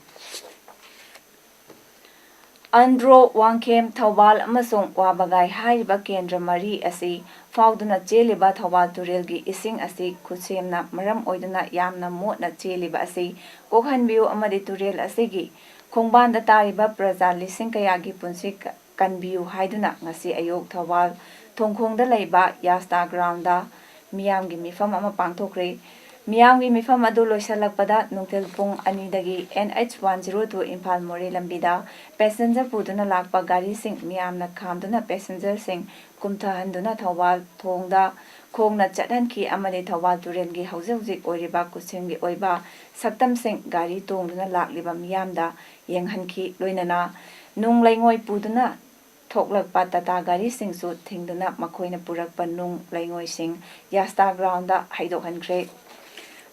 ꯑꯟꯗ꯭ꯔꯣ, ꯋꯥꯡꯈꯦꯝ, ꯊꯧꯕꯥꯜ ꯑꯃꯁꯨꯡ ꯋꯥꯕꯒꯥꯏ ꯍꯥꯏꯔꯤꯕ ꯀꯦꯟꯗ꯭ꯔ ꯃꯔꯤ ꯑꯁꯤ ꯐꯥꯎꯗꯨꯅ ꯆꯦꯜꯂꯤꯕ ꯊꯧꯕꯥꯜ ꯇꯨꯔꯦꯜꯒꯤ ꯏꯁꯤꯡ ꯑꯁꯤ ꯈꯨꯠꯁꯦꯝꯅ ꯃꯔꯝ ꯑꯣꯏꯗꯨꯅ ꯌꯥꯝꯅ ꯃꯣꯠꯅ ꯆꯦꯜꯂꯤꯕ ꯑꯁꯤ ꯀꯣꯛꯍꯟꯕꯤꯌꯨ ꯑꯃꯗꯤ ꯇꯨꯔꯦꯜ ꯑꯁꯤꯒꯤ ꯈꯣꯡꯕꯥꯟꯗ ꯇꯥꯔꯤꯕ ꯄ꯭ꯔꯖꯥ ꯂꯤꯁꯤꯡ ꯀꯌꯥꯒꯤ ꯄꯨꯟꯁꯤ ꯀ-, ꯀꯟꯕꯤꯌꯨ ꯍꯥꯏꯗꯨꯅ ꯉꯁꯤ ꯑꯌꯨꯛ ꯊꯧꯕꯥꯜ ꯊꯣꯡꯈꯣꯡꯗ ꯂꯩꯕ ꯌꯥꯁꯇꯥ ꯒ꯭ꯔꯥꯎꯟꯗ ꯃꯤꯌꯥꯝꯒꯤ ꯃꯤꯐꯝ ꯑꯃ ꯄꯥꯡꯊꯣꯛꯈ꯭ꯔꯦ꯫ ꯃꯤꯌꯥꯝꯒꯤ ꯃꯤꯐꯝ ꯑꯗꯨ ꯂꯣꯏꯁꯤꯜꯂꯛꯄꯗ ꯅꯨꯡꯊꯤꯜ ꯄꯨꯡ ꯑꯅꯤꯗꯒꯤ N H one zero two Imphal ꯃꯣꯔꯦ ꯂꯝꯕꯤꯗ ꯄꯦꯁꯦꯟꯖꯔ ꯄꯨꯗꯨꯅ ꯂꯥꯛꯄ ꯒꯥꯔꯤꯁꯤꯡ ꯃꯤꯌꯥꯝꯅ ꯈꯥꯝꯗꯨꯅ ꯄꯦꯁꯦꯟꯖꯔꯁꯤꯡ ꯀꯨꯝꯊꯍꯟꯗꯨꯅ ꯊꯧꯕꯥꯜ ꯊꯣꯡꯗ ꯈꯣꯡꯅ ꯆꯠꯍꯟꯈꯤ ꯑꯃꯗꯤ ꯊꯧꯕꯥꯜ ꯇꯨꯔꯦꯜꯒꯤ ꯍꯧꯖꯤꯛ ꯍꯧꯖꯤꯛ ꯑꯣꯏꯔꯤꯕ ꯈꯨꯠꯁꯦꯝꯒꯤ ꯑꯣꯏꯕ ꯁꯛꯇꯝꯁꯤꯡ ꯒꯥꯔꯤ ꯇꯣꯡꯗꯨꯅ ꯂꯥꯛꯂꯤꯕ ꯃꯤꯌꯥꯝꯗ ꯌꯦꯡꯍꯟꯈꯤ꯫ ꯂꯣꯏꯅꯅ ꯅꯨꯡ ꯂꯩꯉꯣꯏ ꯄꯨꯗꯨꯅ ꯊꯣꯛꯂꯛꯄ ꯇꯥꯇꯥ ꯒꯥꯔꯤꯁꯤꯡꯁꯨ ꯊꯤꯡꯗꯨꯅ ꯃꯈꯣꯏꯅ ꯄꯨꯔꯛꯄ ꯅꯨꯡ ꯂꯩꯉꯣꯏꯁꯤꯡ ꯌꯥꯁꯇꯥ ꯒ꯭ꯔꯥꯎꯟꯗ ꯍꯩꯗꯣꯛꯍꯟꯈ꯭ꯔꯦ꯫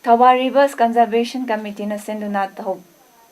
ꯊꯧꯕꯥꯜ ꯔꯤꯚꯔꯁ ꯀꯟꯖꯔꯕꯦꯁꯟ ꯀꯃꯤꯇꯤꯅ ꯁꯤꯟꯗꯨꯅ ꯊꯧ-,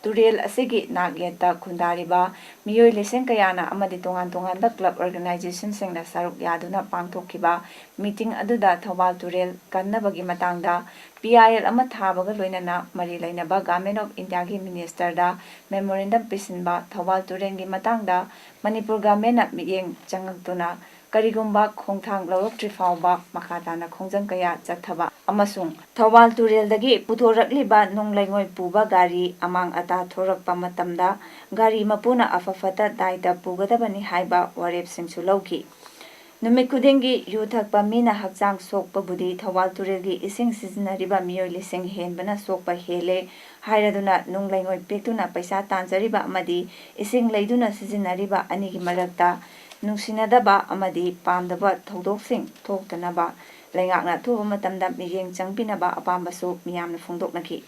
ꯇꯨꯔꯦꯜ ꯑꯁꯤꯒꯤ ꯅꯥꯛ ꯌꯦꯠꯇ ꯈꯨꯟꯗꯥꯔꯤꯕ ꯃꯤꯑꯣꯏ ꯂꯤꯁꯤꯡ ꯀꯌꯥꯅ ꯑꯃꯗꯤ ꯇꯣꯉꯥꯟ ꯇꯣꯉꯥꯟꯕ ꯀ꯭ꯂꯕ ꯑꯣꯔꯒꯅꯥꯏꯖꯦꯁꯟꯁꯤꯡꯅ ꯁꯔꯨꯛ ꯌꯥꯗꯨꯅ ꯄꯥꯡꯊꯣꯛꯈꯤꯕ ꯃꯤꯇꯤꯡ ꯑꯗꯨꯗ ꯊꯧꯕꯥꯜ ꯇꯨꯔꯦꯜ ꯀꯟꯅꯕꯒꯤ ꯃꯇꯥꯡꯗ P I L ꯑꯃ ꯊꯥꯕꯒ ꯂꯣꯏꯅꯅ ꯃꯔꯤ ꯂꯩꯅꯕ ꯒꯚꯔꯟꯃꯦꯟꯠ ꯑꯣꯐ ꯏꯟꯗꯤꯌꯥꯒꯤ ꯃꯤꯅꯤꯁꯇꯔꯗ ꯃꯦꯃꯣꯔꯦꯟꯗꯝ ꯄꯤꯁꯤꯟꯕ, ꯊꯧꯕꯥꯜ ꯇꯨꯔꯦꯜꯒꯤ ꯃꯇꯥꯡꯗ ꯃꯅꯤꯄꯨꯔ ꯒꯚꯔꯟꯃꯦꯟꯠꯅ ꯃꯤꯠꯌꯦꯡ ꯆꯪꯉꯛꯇꯨꯅ ꯀꯔꯤꯒꯨꯝꯕ ꯈꯣꯡꯊꯥꯡ ꯂꯧꯔꯛꯇ꯭ꯔꯤ ꯐꯥꯎꯕ ꯃꯈꯥ ꯇꯥꯅ ꯈꯣꯡꯖꯪ ꯀꯌꯥ ꯆꯠꯊꯕ ꯑꯃꯁꯨꯡ ꯊꯧꯕꯥꯜ ꯇꯨꯔꯦꯜꯗꯒꯤ ꯄꯨꯊꯣꯔꯛꯂꯤꯕ ꯅꯨꯡ ꯂꯩꯉꯣꯏ ꯄꯨꯕ ꯒꯥꯔꯤ ꯑꯃꯥꯡ ꯑꯇꯥ ꯊꯣꯔꯛꯄ ꯃꯇꯝꯗ ꯒꯥꯔꯤ ꯃꯄꯨꯅ ꯑꯐ ꯐꯠꯇ ꯗꯥꯏꯇ ꯄꯨꯒꯗꯕꯅꯤ ꯍꯥꯏꯕ ꯋꯥꯔꯦꯞꯁꯤꯡꯁꯨ ꯂꯧꯈꯤ꯫ ꯅꯨꯃꯤꯠ ꯈꯨꯗꯤꯡꯒꯤ ꯌꯨ ꯊꯛꯄ ꯃꯤꯅ ꯍꯛꯆꯥꯡ ꯁꯣꯛꯄꯕꯨꯗꯤ ꯊꯧꯕꯥꯜ ꯇꯨꯔꯦꯜꯒꯤ ꯏꯁꯤꯡ ꯁꯤꯖꯤꯟꯅꯔꯤꯕ ꯃꯤꯑꯣꯏ ꯂꯤꯁꯤꯡ ꯍꯦꯟꯕꯅ ꯁꯣꯛꯄ ꯍꯦꯜꯂꯦ ꯍꯥꯏꯔꯗꯨꯅ ꯅꯨꯡ ꯂꯩꯉꯣꯏ ꯄꯦꯛꯇꯨꯅ ꯄꯩꯁꯥ ꯇꯥꯟꯖꯔꯤꯕ ꯑꯃꯗꯤ ꯏꯁꯤꯡ ꯂꯩꯗꯨꯅ ꯁꯤꯖꯤꯟꯅꯔꯤꯕ ꯑꯅꯤꯒꯤ ꯃꯔꯛꯇ ꯅꯨꯡꯁꯤꯅꯗꯕ ꯑꯃꯗꯤ ꯄꯥꯝꯗꯕ ꯊꯧꯗꯣꯛꯁꯤꯡ ꯊꯣꯛꯇꯅꯕ ꯂꯩꯉꯥꯛꯅ ꯑꯊꯨꯕ ꯃꯇꯝꯗ ꯃꯤꯠꯌꯦꯡ ꯆꯪꯕꯤꯅꯕ ꯑꯄꯥꯝꯕꯁꯨ ꯃꯤꯌꯥꯝꯅ ꯐꯣꯡꯗꯣꯛꯅꯈꯤ꯫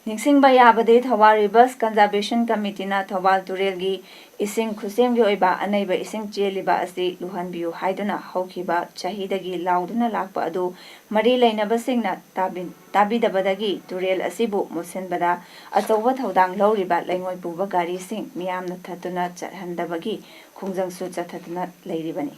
ꯅꯤꯡꯁꯤꯡꯕ ꯌꯥꯕꯗꯤ, ꯊꯧꯕꯥꯜ Rivers Conservation Committeeꯅ ꯊꯧꯕꯥꯜ ꯇꯨꯔꯦꯜꯒꯤ ꯏꯁꯤꯡ ꯈꯨꯁꯦꯝꯒꯤ ꯑꯣꯏꯕ ꯑꯅꯩꯕ ꯏꯁꯤꯡ ꯆꯦꯜꯂꯤꯕ ꯑꯁꯤ ꯂꯨꯍꯟꯕꯤꯌꯨ ꯍꯥꯏꯗꯨꯅ ꯍꯧꯈꯤꯕ ꯆꯍꯤꯗꯒꯤ ꯂꯥꯎꯗꯨꯅ ꯂꯥꯛꯄ ꯑꯗꯨ ꯃꯔꯤ ꯂꯩꯅꯕꯁꯤꯡꯅ ꯇꯥꯕꯤ-, ꯇꯥꯕꯤꯗꯕꯗꯒꯤ ꯇꯨꯔꯦꯜ ꯑꯁꯤꯕꯨ ꯃꯨꯠꯁꯤꯟꯕꯗ ꯑꯆꯧꯕ ꯊꯧꯗꯥꯡ ꯂꯧꯔꯤꯕ ꯂꯩꯉꯣꯏ ꯄꯨꯕ ꯒꯥꯔꯤꯁꯤꯡ ꯃꯤꯌꯥꯝꯅ ꯊꯠꯇꯨꯅ ꯆꯠꯍꯟꯗꯕꯒꯤ ꯈꯣꯡꯖꯪꯁꯨ ꯆꯠꯊꯗꯨꯅ ꯂꯩꯔꯤꯕꯅꯤ꯫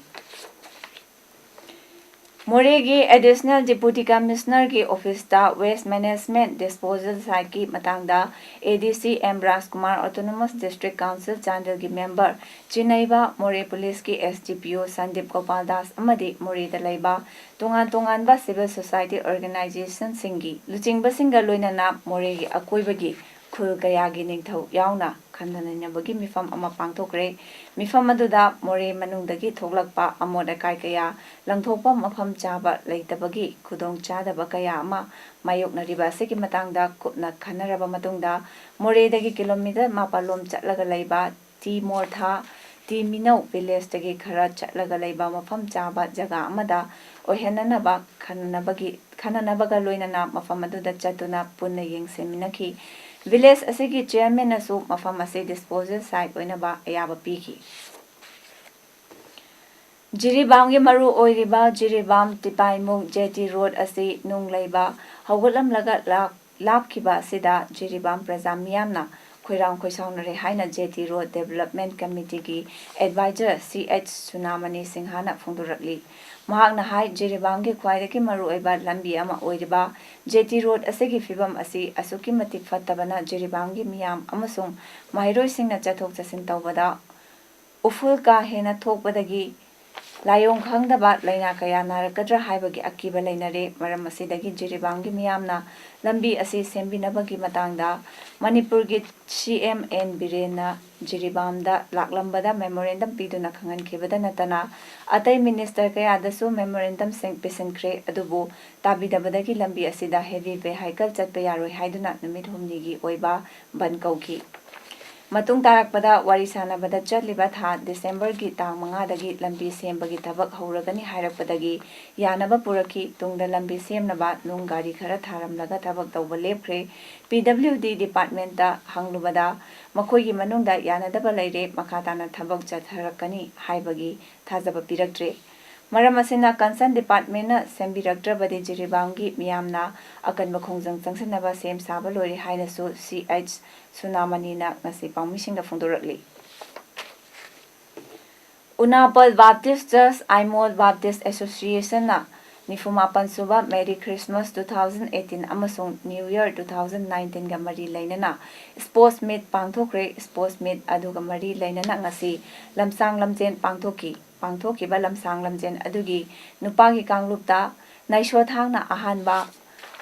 ꯃꯣꯔꯦꯒꯤ Additional Deputy Commissionerꯒꯤ officeꯇ Waste Management Disposal siteꯀꯤ ꯃꯇꯥꯡꯗ ADC M ꯔꯥꯖꯀꯨꯃꯥꯔ, Autonomous District Council ꯆꯥꯟꯗꯦꯜꯒꯤ member, ꯆꯤꯅꯩꯕ, ꯃꯣꯔꯦ Policeꯀꯤ SDPO ꯁꯟꯗꯤꯞ ꯒꯣꯄꯥꯜ ꯗꯥꯁ ꯑꯃꯗꯤ ꯃꯣꯔꯦꯗ ꯂꯩꯕ ꯇꯣꯉꯥꯟ ꯇꯣꯉꯥꯟꯕ civil society organizationꯁꯤꯡꯒꯤ ꯂꯨꯆꯤꯡꯕꯁꯤꯡꯒ ꯂꯣꯏꯅꯅ ꯃꯣꯔꯦꯒꯤ ꯑꯀꯣꯏꯕꯒꯤ ꯈꯨꯜ ꯀꯌꯥꯒꯤ ꯅꯤꯡꯊꯧ ꯌꯥꯎꯅ ꯈꯟꯅ ꯅꯩꯅꯕꯒꯤ ꯃꯤꯐꯝ ꯑꯃ ꯄꯥꯡꯊꯣꯛꯈ꯭ꯔꯦ꯫ ꯃꯤꯐꯝ ꯑꯗꯨꯗ ꯃꯣꯔꯦ ꯃꯅꯨꯡꯗꯒꯤ ꯊꯣꯛꯂꯛꯄ ꯑꯃꯣꯠ ꯑꯀꯥꯏ ꯀꯌꯥ ꯂꯪꯊꯣꯛꯐꯝ ꯃꯐꯝ ꯆꯥꯕ ꯂꯩꯇꯕꯒꯤ ꯈꯨꯗꯣꯡꯆꯥꯗꯕ ꯀꯌꯥ ꯑꯃ ꯃꯥꯌꯣꯛꯅꯔꯤꯕ ꯑꯁꯤꯒꯤ ꯃꯇꯥꯡꯗ ꯀꯨꯞꯅ ꯈꯟꯅꯔꯕ ꯃꯇꯨꯡꯗ, ꯃꯣꯔꯦꯗꯒꯤ kilometre ꯃꯥꯄꯜ ꯂꯣꯝ ꯆꯠꯂꯒ ꯂꯩꯕ ꯇꯤ ꯃꯣꯔꯊꯥ, ꯇꯤ ꯃꯤꯅꯧ villageꯇꯒꯤ ꯈꯔ ꯆꯠꯂꯒ ꯂꯩꯕ ꯃꯐꯝ ꯆꯥꯕ ꯖꯒꯥ ꯑꯃꯗ ꯑꯣꯏꯍꯟꯅꯅꯕ ꯈꯟꯅꯅꯕꯒꯤ, ꯈꯟꯅꯅꯕꯒ ꯂꯣꯏꯅꯅ ꯃꯐꯝ ꯑꯗꯨꯗ ꯆꯠꯇꯨꯅ ꯄꯨꯟꯅ ꯌꯦꯡꯁꯤꯟꯃꯤꯟꯅꯈꯤ꯫ Village ꯑꯁꯤꯒꯤ chairmanꯅꯁꯨ ꯃꯐꯝ ꯑꯁꯤ disposal site ꯑꯣꯏꯅꯕ ꯑꯌꯥꯕ ꯄꯤꯈꯤ꯫ ꯖꯤꯔꯤꯕꯥꯝꯒꯤ ꯃꯔꯨ ꯑꯣꯏꯔꯤꯕ ꯖꯤꯔꯤꯕꯥꯝ ꯇꯤꯄꯥꯏꯃꯨꯛ Jetty Road ꯑꯁꯤ ꯅꯨꯡ ꯂꯩꯕ ꯍꯧꯒꯠꯂꯝꯂꯒ ꯂꯥꯛ-, ꯂꯥꯞꯈꯤꯕ ꯑꯁꯤꯗ ꯖꯤꯔꯤꯕꯥꯝ ꯄ꯭ꯔꯖꯥ ꯃꯤꯌꯥꯝꯅ ꯈꯣꯏꯔꯥꯡ ꯈꯣꯏꯁꯥꯎꯅꯔꯦ ꯍꯥꯏꯅ Jetty Road Development Committeeꯒꯤ advisor ꯁꯤ ꯑꯩꯆ ꯁꯨꯅꯥꯃꯅꯤ ꯁꯤꯡꯍꯅ ꯐꯣꯡꯗꯣꯔꯛꯂꯤ꯫ ꯃꯍꯥꯛꯅ ꯍꯥꯏ, ꯖꯤꯔꯤꯕꯥꯝꯒꯤ ꯈ꯭ꯋꯥꯏꯗꯒꯤ ꯃꯔꯨꯑꯣꯏꯕ ꯂꯝꯕꯤ ꯑꯃ ꯑꯣꯏꯔꯤꯕ Jetty Road ꯑꯁꯤꯒꯤ ꯐꯤꯕꯝ ꯑꯁꯤ ꯑꯁꯨꯛꯀꯤ ꯃꯇꯤꯛ ꯐꯠꯇꯕꯅ ꯖꯤꯔꯤꯕꯥꯝꯒꯤ ꯃꯤꯌꯥꯝ ꯑꯃꯁꯨꯡ ꯃꯍꯩꯔꯣꯏꯁꯤꯡꯅ ꯆꯠꯊꯣꯛ ꯆꯠꯁꯤꯟ ꯇꯧꯕꯗ ꯎꯐꯨꯜ ꯀꯥ ꯍꯦꯟꯅ ꯊꯣꯛꯄꯗꯒꯤ ꯂꯥꯏꯑꯣꯡ ꯈꯪꯗꯕ ꯂꯥꯏꯅꯥ ꯀꯌꯥ ꯅꯥꯔꯛꯀꯗ꯭ꯔꯥ ꯍꯥꯏꯕꯒꯤ ꯑꯀꯤꯕ ꯂꯩꯅꯔꯦ꯫ ꯃꯔꯝ ꯑꯁꯤꯗꯒꯤ ꯖꯤꯔꯤꯕꯥꯝꯒꯤ ꯃꯤꯌꯥꯝꯅ ꯂꯝꯕꯤ ꯑꯁꯤ ꯁꯦꯝꯕꯤꯅꯕꯒꯤ ꯃꯇꯥꯡꯗ ꯃꯅꯤꯄꯨꯔꯒꯤ ꯁꯤ ꯑꯦꯝ ꯑꯦꯟ ꯕꯤꯔꯦꯟꯅ ꯖꯤꯔꯤꯕꯥꯝꯗ ꯂꯥꯛꯂꯝꯕꯗ memorandum ꯄꯤꯗꯨꯅ ꯈꯪꯍꯟꯈꯤꯕꯗ ꯅꯠꯇꯅ, ꯑꯇꯩ minister ꯀꯌꯥꯗꯁꯨ memorandumꯁꯤꯡ ꯄꯤꯁꯤꯟꯈ꯭ꯔꯦ꯫ ꯑꯗꯨꯕꯨ ꯇꯥꯕꯤꯗꯕꯗꯒꯤ ꯂꯝꯕꯤ ꯑꯁꯤꯗ heavy vehicle ꯆꯠꯄ ꯌꯥꯔꯣꯏ ꯍꯥꯏꯗꯨꯅ ꯅꯨꯃꯤꯠ ꯍꯨꯝꯅꯤꯒꯤ ꯑꯣꯏꯕ ꯕꯟ ꯀꯧꯈꯤ꯫ ꯃꯇꯨꯡ ꯇꯥꯔꯛꯄꯗ ꯋꯥꯔꯤ ꯁꯥꯟꯅꯕꯗ ꯆꯠꯂꯤꯕ ꯊꯥ ꯗꯤꯁꯦꯝꯕꯔꯒꯤ ꯇꯥꯡ ꯃꯉꯥꯗꯒꯤ ꯂꯝꯕꯤ ꯁꯦꯝꯕꯒꯤ ꯊꯕꯛ ꯍꯧꯔꯒꯅꯤ ꯍꯥꯏꯔꯛꯄꯗꯒꯤ ꯌꯥꯅꯕ ꯄꯨꯔꯛꯈꯤ꯫ ꯇꯨꯡꯗ ꯂꯝꯕꯤ ꯁꯦꯝꯅꯕ ꯅꯨꯡ ꯒꯥꯔꯤ ꯈꯔ ꯊꯥꯔꯝꯂꯒ ꯊꯕꯛ ꯇꯧꯕ ꯂꯦꯞꯈ꯭ꯔꯦ꯫ ꯄꯤ ꯗꯕ꯭ꯂꯤꯎ ꯗꯤ ꯗꯤꯄꯥꯔꯠꯃꯦꯟꯇ ꯍꯪꯂꯨꯕꯗ ꯃꯈꯣꯏꯒꯤ ꯃꯅꯨꯡꯗ ꯌꯥꯅꯗꯕ ꯂꯩꯔꯦ, ꯃꯈꯥ ꯇꯥꯅ ꯊꯕꯛ ꯆꯠꯊꯔꯛꯀꯅꯤ ꯍꯥꯏꯕꯒꯤ ꯊꯥꯖꯕ ꯄꯤꯔꯛꯇ꯭ꯔꯦ꯫ ꯃꯔꯝ ꯑꯁꯤꯅ ꯀꯟꯁꯔꯟ ꯗꯤꯄꯥꯔꯠꯃꯦꯟꯅ ꯁꯦꯝꯕꯤꯔꯛꯇ꯭ꯔꯕꯗꯤ ꯖꯤꯔꯤꯕꯥꯝꯒꯤ ꯃꯤꯌꯥꯝꯅ ꯑꯀꯟꯕ ꯈꯣꯡꯖꯪ ꯆꯪꯁꯤꯟꯅꯕ ꯁꯦꯝ ꯁꯥꯕ ꯂꯣꯏꯔꯦ ꯍꯥꯏꯅꯁꯨ ꯁꯤ ꯑꯩꯆ ꯁꯨꯅꯥꯃꯅꯤꯅ ꯉꯁꯤ ꯄꯥꯎꯃꯤꯁꯤꯡꯗ ꯐꯣꯡꯗꯣꯔꯛꯂꯤ꯫ ꯎꯅꯥꯄꯜ ꯕꯥꯞꯇꯤꯁ ꯆꯔꯆ ꯑꯥꯏꯃꯣꯜ ꯕꯥꯞꯇꯤꯁ ꯑꯦꯁꯣꯁꯤꯌꯦꯁꯟꯅ ꯅꯤꯐꯨ ꯃꯥꯄꯟ ꯁꯨꯕ Merry Christmas two thousand eighteen ꯑꯃꯁꯨꯡ New Year two thousand nineteenꯒ ꯃꯔꯤ ꯂꯩꯅꯅ ꯁ꯭ꯄꯣꯔꯠꯁ ꯃꯤꯠ ꯄꯥꯡꯊꯣꯛꯈ꯭ꯔꯦ꯫ ꯁ꯭ꯄꯣꯔꯠꯁ ꯃꯤꯠ ꯑꯗꯨꯒ ꯃꯔꯤ ꯂꯩꯅꯅ ꯉꯁꯤ ꯂꯝꯁꯥꯡ ꯂꯝꯖꯦꯟ ꯄꯥꯡꯊꯣꯛꯈꯤ꯫ ꯄꯥꯡꯊꯣꯛꯈꯤꯕ ꯂꯝꯁꯥꯡ ꯂꯝꯖꯦꯟ ꯑꯗꯨꯒꯤ ꯅꯨꯄꯥꯒꯤ ꯀꯥꯡꯂꯨꯞꯇ ꯅꯩꯁ꯭ꯋꯥꯊꯥꯡꯅ ꯑꯍꯥꯟꯕ,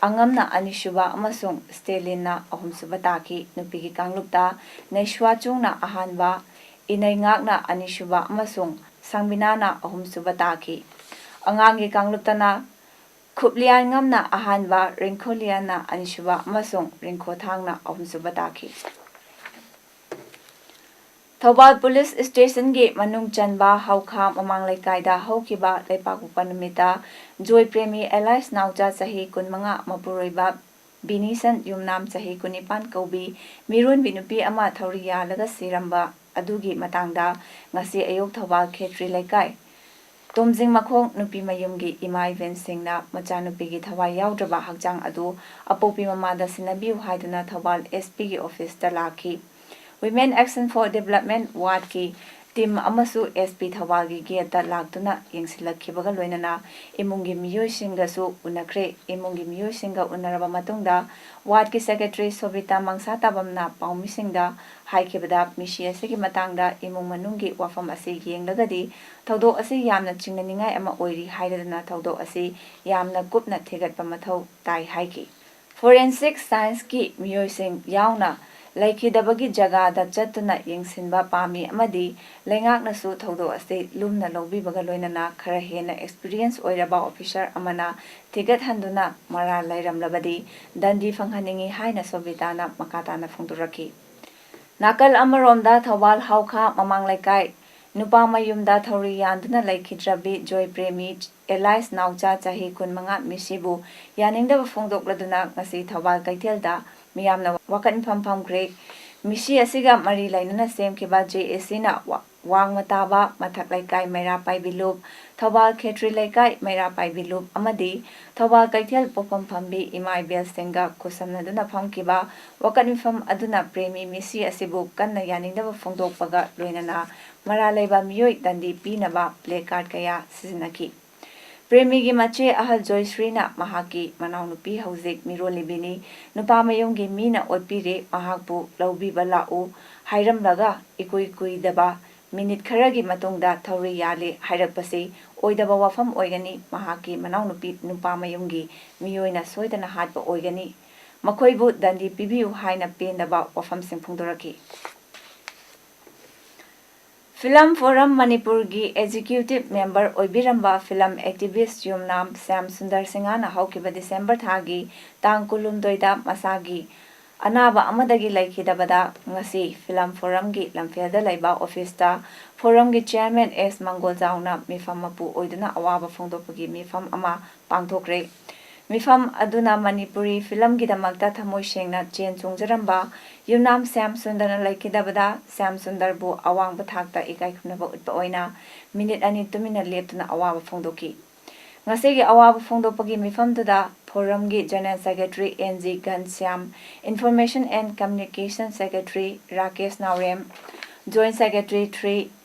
ꯑꯉꯝꯅ ꯑꯅꯤꯁꯨꯕ ꯑꯃꯁꯨꯡ ꯁ꯭ꯇꯦꯂꯤꯟꯅ ꯑꯍꯨꯝꯁꯨꯕ ꯇꯥꯈꯤ꯫ ꯅꯨꯄꯤꯒꯤ ꯀꯥꯡꯂꯨꯞꯇ ꯅꯩꯁ꯭ꯋꯥꯆꯨꯡꯅ ꯑꯍꯥꯟꯕ, ꯏꯅꯩꯉꯥꯛꯅ ꯑꯅꯤꯁꯨꯕ ꯑꯃꯁꯨꯡ ꯁꯪꯕꯤꯅꯥꯅ ꯑꯍꯨꯝꯁꯨꯕ ꯇꯥꯈꯤ꯫ ꯑꯉꯥꯡꯒꯤ ꯀꯥꯡꯂꯨꯞꯇꯅ ꯈꯨꯞꯂꯤꯌꯥꯟꯉꯝꯅ ꯑꯍꯥꯟꯕ, ꯔꯤꯡꯈꯣꯂꯤꯌꯥꯟꯅ ꯑꯅꯤꯁꯨꯕ ꯑꯃꯁꯨꯡ ꯔꯤꯡꯈꯣꯊꯥꯡꯅ ꯑꯍꯨꯝꯁꯨꯕ ꯇꯥꯈꯤ꯫ ꯊꯧꯕꯥꯜ ꯄꯨꯂꯤꯁ ꯁ꯭ꯇꯦꯁꯟꯒꯤ ꯃꯅꯨꯡ ꯆꯟꯕ ꯍꯧꯈꯥ ꯃꯃꯥꯡ ꯂꯩꯀꯥꯏꯗ ꯍꯧꯈꯤꯕ ꯂꯩꯄꯥꯛꯄꯣꯛꯄ ꯅꯨꯃꯤꯠꯇ ꯖꯣꯏ ꯄ꯭ꯔꯦꯃꯤ ꯑꯦꯂꯥꯏꯁ ꯅꯥꯎꯆꯥ ꯆꯍꯤ ꯀꯨꯟꯃꯉꯥ, ꯃꯄꯨꯔꯣꯏꯕ ꯕꯤꯅꯤꯁꯟ ꯌꯨꯝꯅꯥꯝ ꯆꯍꯤ ꯀꯨꯟꯅꯤꯄꯥꯟ ꯀꯧꯕꯤ ꯃꯤꯔꯣꯟꯕꯤ ꯅꯨꯄꯤ ꯑꯃ ꯊꯧꯔꯤ ꯌꯥꯜꯂꯒ ꯁꯤꯔꯝꯕ ꯑꯗꯨꯒꯤ ꯃꯇꯥꯡꯗ ꯉꯁꯤ ꯑꯌꯨꯛ ꯊꯧꯕꯥꯜ ꯈꯦꯇ꯭ꯔꯤ ꯂꯩꯀꯥꯏ ꯇꯣꯝꯖꯤꯡ ꯃꯈꯣꯡ ꯅꯨꯄꯤ ꯃꯌꯨꯝꯒꯤ ꯏꯃꯥ ꯏꯕꯦꯟꯁꯤꯡꯅ ꯃꯆꯥꯅꯨꯄꯤꯒꯤ ꯊꯋꯥꯏ ꯌꯥꯎꯗ꯭ꯔꯕ ꯍꯛꯆꯥꯡ ꯑꯗꯨ ꯑꯄꯣꯛꯄꯤ ꯃꯃꯥꯗ ꯁꯤꯟꯅꯕꯤꯌꯨ ꯍꯥꯏꯗꯨꯅ ꯊꯧꯕꯥꯜ ꯑꯦꯁ ꯄꯤꯒꯤ ꯑꯣꯐꯤꯁꯇ ꯂꯥꯛꯈꯤ꯫ Women Action for Development ꯋꯥꯔꯗꯀꯤ ꯇꯤꯝ ꯑꯃꯁꯨ ꯑꯦꯁ ꯄꯤ ꯊꯧꯕꯥꯜꯒꯤ ꯒꯦꯠꯇ ꯂꯥꯛꯇꯨꯅ ꯌꯦꯡꯁꯤꯜꯂꯛꯈꯤꯕꯒ ꯂꯣꯏꯅꯅ ꯏꯃꯨꯡꯒꯤ ꯃꯤꯑꯣꯏꯁꯤꯡꯒꯁꯨ ꯎꯅꯈ꯭ꯔꯦ꯫ ꯏꯃꯨꯡꯒꯤ ꯃꯤꯑꯣꯏꯁꯤꯡꯒ ꯎꯅꯔꯕ ꯃꯇꯨꯡꯗ ꯋꯥꯔꯗꯀꯤ ꯁꯦꯀ꯭ꯔꯦꯇꯔꯤ ꯁꯣꯕꯤꯇꯥ ꯃꯪꯁꯥꯇꯥꯕꯝꯅ ꯄꯥꯎꯃꯤꯁꯤꯡꯗ ꯍꯥꯏꯈꯤꯕꯗ, ꯃꯤꯁꯤ ꯑꯁꯤꯒꯤ ꯃꯇꯥꯡꯗ ꯏꯃꯨꯡ ꯃꯅꯨꯡꯒꯤ ꯋꯥꯐꯝ ꯑꯁꯤ ꯌꯦꯡꯂꯒꯗꯤ ꯊꯧꯗꯣꯛ ꯑꯁꯤ ꯌꯥꯝꯅ ꯆꯤꯡꯅꯅꯤꯡꯉꯥꯏ ꯑꯃ ꯑꯣꯏꯔꯤ ꯍꯥꯏꯔꯗꯨꯅ ꯊꯧꯗꯣꯛ ꯑꯁꯤ ꯌꯥꯝꯅ ꯀꯨꯞꯅ ꯊꯤꯒꯠꯄ ꯃꯊꯧ ꯇꯥꯏ ꯍꯥꯏꯈꯤ꯫ ꯐꯣꯔꯦꯟꯁꯤꯛ ꯁꯥꯏꯟꯁꯀꯤ ꯃꯤꯑꯣꯏꯁꯤꯡ ꯌꯥꯎꯅ ꯂꯩꯈꯤꯗꯕꯒꯤ ꯖꯒꯥꯗ ꯆꯠꯇꯨꯅ ꯌꯦꯡꯁꯤꯟꯕ ꯄꯥꯝꯃꯤ ꯑꯃꯗꯤ ꯂꯩꯉꯥꯛꯅꯁꯨ ꯊꯧꯗꯣꯛ ꯑꯁꯤ ꯂꯨꯝꯅ ꯂꯧꯕꯤꯕꯒ ꯂꯣꯏꯅꯅ ꯈꯔ ꯍꯦꯟꯅ ꯑꯦꯛꯁꯄꯤꯔꯤꯌꯦꯟꯁ ꯑꯣꯏꯔꯕ ꯑꯣꯐꯤꯁꯔ ꯑꯃꯅ ꯊꯤꯒꯠꯍꯟꯗꯨꯅ ꯃꯔꯥꯜ ꯂꯩꯔꯝꯂꯕꯗꯤ ꯗꯟꯗꯤ ꯐꯪꯍꯟꯅꯤꯡꯏ ꯍꯥꯏꯅ ꯁꯣꯕꯤꯇꯥꯅ ꯃꯈꯥ ꯇꯥꯅ ꯐꯣꯡꯗꯣꯔꯛꯈꯤ꯫ ꯅꯥꯀꯜ ꯑꯃꯔꯣꯝꯗ ꯊꯧꯕꯥꯜ ꯍꯥꯎꯈꯥ ꯃꯃꯥꯡ ꯂꯩꯀꯥꯏ ꯅꯨꯄꯥ ꯃꯌꯨꯝꯗ ꯊꯧꯔꯤ ꯌꯥꯟꯗꯨꯅ ꯂꯩꯈꯤꯗ꯭ꯔꯕꯤ ꯖꯣꯏ ꯄ꯭ꯔꯦꯃꯤ ꯑꯦꯂꯥꯏꯁ ꯅꯥꯎꯆꯥ ꯆꯍꯤ ꯀꯨꯟꯃꯉꯥ ꯃꯤꯁꯤꯕꯨ ꯌꯥꯅꯤꯡꯗꯕ ꯐꯣꯡꯗꯣꯛꯂꯗꯨꯅ ꯉꯁꯤ ꯊꯧꯕꯥꯜ ꯀꯩꯊꯦꯜꯗ ꯃꯤꯌꯥꯝꯅ ꯋꯥꯀꯠ ꯃꯤꯐꯝ ꯐꯝꯈ꯭ꯔꯦ꯫ ꯃꯤꯁꯤ ꯑꯁꯤꯒ ꯃꯔꯤ ꯂꯩꯅꯅ ꯁꯦꯝꯈꯤꯕ ꯖꯦ ꯑꯦ ꯁꯤꯅ ꯋꯥꯡꯃ ꯇꯥꯕ ꯃꯊꯛ ꯂꯩꯀꯥꯏ ꯃꯩꯔꯥ ꯄꯥꯏꯕꯤ ꯂꯨꯞ, ꯊꯧꯕꯥꯜ ꯈꯦꯇ꯭ꯔꯤ ꯂꯩꯀꯥꯏ ꯃꯩꯔꯥ ꯄꯥꯏꯕꯤ ꯂꯨꯞ ꯑꯃꯗꯤ ꯊꯧꯕꯥꯜ ꯀꯩꯊꯦꯜ ꯄꯣꯛꯐꯝ ꯐꯝꯕꯤ ꯏꯃꯥ ꯏꯕꯦꯜꯁꯤꯡꯒ ꯈꯨꯠꯁꯝꯅꯗꯨꯅ ꯐꯝꯈꯤꯕ ꯋꯥꯀꯠ ꯃꯤꯐꯝ ꯑꯗꯨꯅ ꯄ꯭ꯔꯦꯃꯤ ꯃꯤꯁꯤ ꯑꯁꯤꯕꯨ ꯀꯟꯅ ꯌꯥꯅꯤꯡꯗꯕ ꯐꯣꯡꯗꯣꯛꯄꯒ ꯂꯣꯏꯅꯅ ꯃꯔꯥꯜ ꯂꯩꯕ ꯃꯤꯑꯣꯏ ꯗꯟꯗꯤ ꯄꯤꯅꯕ ꯄ꯭ꯂꯦ ꯀꯥꯔꯗ ꯀꯌꯥ ꯁꯤꯖꯤꯟꯅꯈꯤ꯫ ꯄ꯭ꯔꯦꯃꯤꯒꯤ ꯃꯆꯦ ꯑꯍꯜ ꯖꯣꯏꯁ꯭ꯔꯤꯅ ꯃꯍꯥꯛꯀꯤ ꯃꯅꯥꯎꯅꯨꯄꯤ ꯍꯧꯖꯤꯛ ꯃꯤꯔꯣꯜꯂꯤꯕꯤꯅꯤ, ꯅꯨꯄꯥ ꯃꯌꯨꯝꯒꯤ ꯃꯤꯅ ꯑꯣꯠꯄꯤꯔꯦ, ꯃꯍꯥꯛꯄꯨ ꯂꯧꯕꯤꯕ ꯂꯥꯛꯎ ꯍꯥꯏꯔꯝꯂꯒ ꯏꯀꯨꯏ ꯀꯨꯏꯗꯕ ꯃꯤꯅꯤꯠ ꯈꯔꯒꯤ ꯃꯇꯨꯡꯗ ꯊꯧꯔꯤ ꯌꯥꯜꯂꯦ ꯍꯥꯏꯔꯛꯄꯁꯤ ꯑꯣꯏꯗꯕ ꯋꯥꯐꯝ ꯑꯣꯏꯒꯅꯤ, ꯃꯍꯥꯛꯀꯤ ꯃꯅꯥꯎꯅꯨꯄꯤ ꯅꯨꯄꯥ ꯃꯌꯨꯝꯒꯤ ꯃꯤꯑꯣꯏꯅ ꯁꯣꯏꯗꯅ ꯍꯥꯠꯄ ꯑꯣꯏꯒꯅꯤ, ꯃꯈꯣꯏꯕꯨ ꯗꯟꯗꯤ ꯄꯤꯕꯤꯌꯨ ꯍꯥꯏꯅ ꯄꯦꯟꯗꯕ ꯋꯥꯐꯝꯁꯤꯡ ꯐꯣꯡꯗꯣꯔꯛꯈꯤ꯫ ꯐꯤꯂꯝ ꯐꯣꯔꯝ ꯃꯅꯤꯄꯨꯔꯒꯤ ꯑꯦꯛꯖꯤꯀ꯭ꯌꯨꯇꯤꯚ ꯃꯦꯝꯕꯔ ꯑꯣꯏꯕꯤꯔꯝꯕ ꯐꯤꯂꯝ ꯑꯦꯛꯇꯤꯚꯤꯁ ꯌꯨꯝꯅꯥꯝ ꯁ꯭ꯌꯥꯝ ꯁꯨꯟꯗꯔ ꯁꯤꯡꯍꯅ ꯍꯧꯈꯤꯕ ꯗꯤꯁꯦꯝꯕꯔ ꯊꯥꯒꯤ ꯇꯥꯡ ꯀꯨꯟꯍꯨꯝꯗꯣꯏꯗ ꯃꯁꯥꯒꯤ ꯑꯅꯥꯕ ꯑꯃꯗꯒꯤ ꯂꯩꯈꯤꯗꯕꯗ ꯉꯁꯤ ꯐꯤꯂꯝ ꯐꯣꯔꯝꯒꯤ ꯂꯝꯐꯦꯜꯗ ꯂꯩꯕ ꯑꯣꯐꯤꯁꯇ ꯐꯣꯔꯝꯒꯤ ꯆꯤꯌꯔꯃꯦꯟ ꯑꯦꯁ ꯃꯪꯒꯣꯜꯖꯥꯎꯅ ꯃꯤꯐꯝ ꯃꯄꯨ ꯑꯣꯏꯗꯨꯅ ꯑꯋꯥꯕ ꯐꯣꯡꯗꯣꯛꯄꯒꯤ ꯃꯤꯐꯝ ꯑꯃ ꯄꯥꯡꯊꯣꯛꯈ꯭ꯔꯦ꯫ ꯃꯤꯐꯝ ꯑꯗꯨꯅ ꯃꯅꯤꯄꯨꯔꯤ ꯐꯤꯂꯝꯒꯤꯗꯃꯛꯇ ꯊꯃꯣꯏ ꯁꯦꯡꯅ ꯆꯦꯟ ꯆꯣꯡꯖꯔꯝꯕ ꯌꯨꯝꯅꯥꯝ ꯁ꯭ꯌꯥꯝ ꯁꯨꯟꯗꯔꯅ ꯂꯩꯈꯤꯗꯕꯗ ꯁ꯭ꯌꯥꯝ ꯁꯨꯟꯗꯔꯕꯨ ꯑꯋꯥꯡꯕ ꯊꯥꯛꯇ ꯏꯀꯥꯏ ꯈꯨꯝꯅꯕ ꯎꯠꯄ ꯑꯣꯏꯅ ꯃꯤꯅꯤꯠ ꯑꯅꯤ ꯇꯨꯃꯤꯟꯅ ꯂꯦꯞꯇꯨꯅ ꯑꯋꯥꯕ ꯐꯣꯡꯗꯣꯛꯈꯤ꯫ ꯉꯁꯤꯒꯤ ꯑꯋꯥꯕ ꯐꯣꯡꯗꯣꯛꯄꯒꯤ ꯃꯤꯐꯝꯗꯨꯗ ꯐꯣꯔꯝꯒꯤ general secretary N G Ghanshyam, information and communication secretary Rakesh Naorem, joint secretary Shri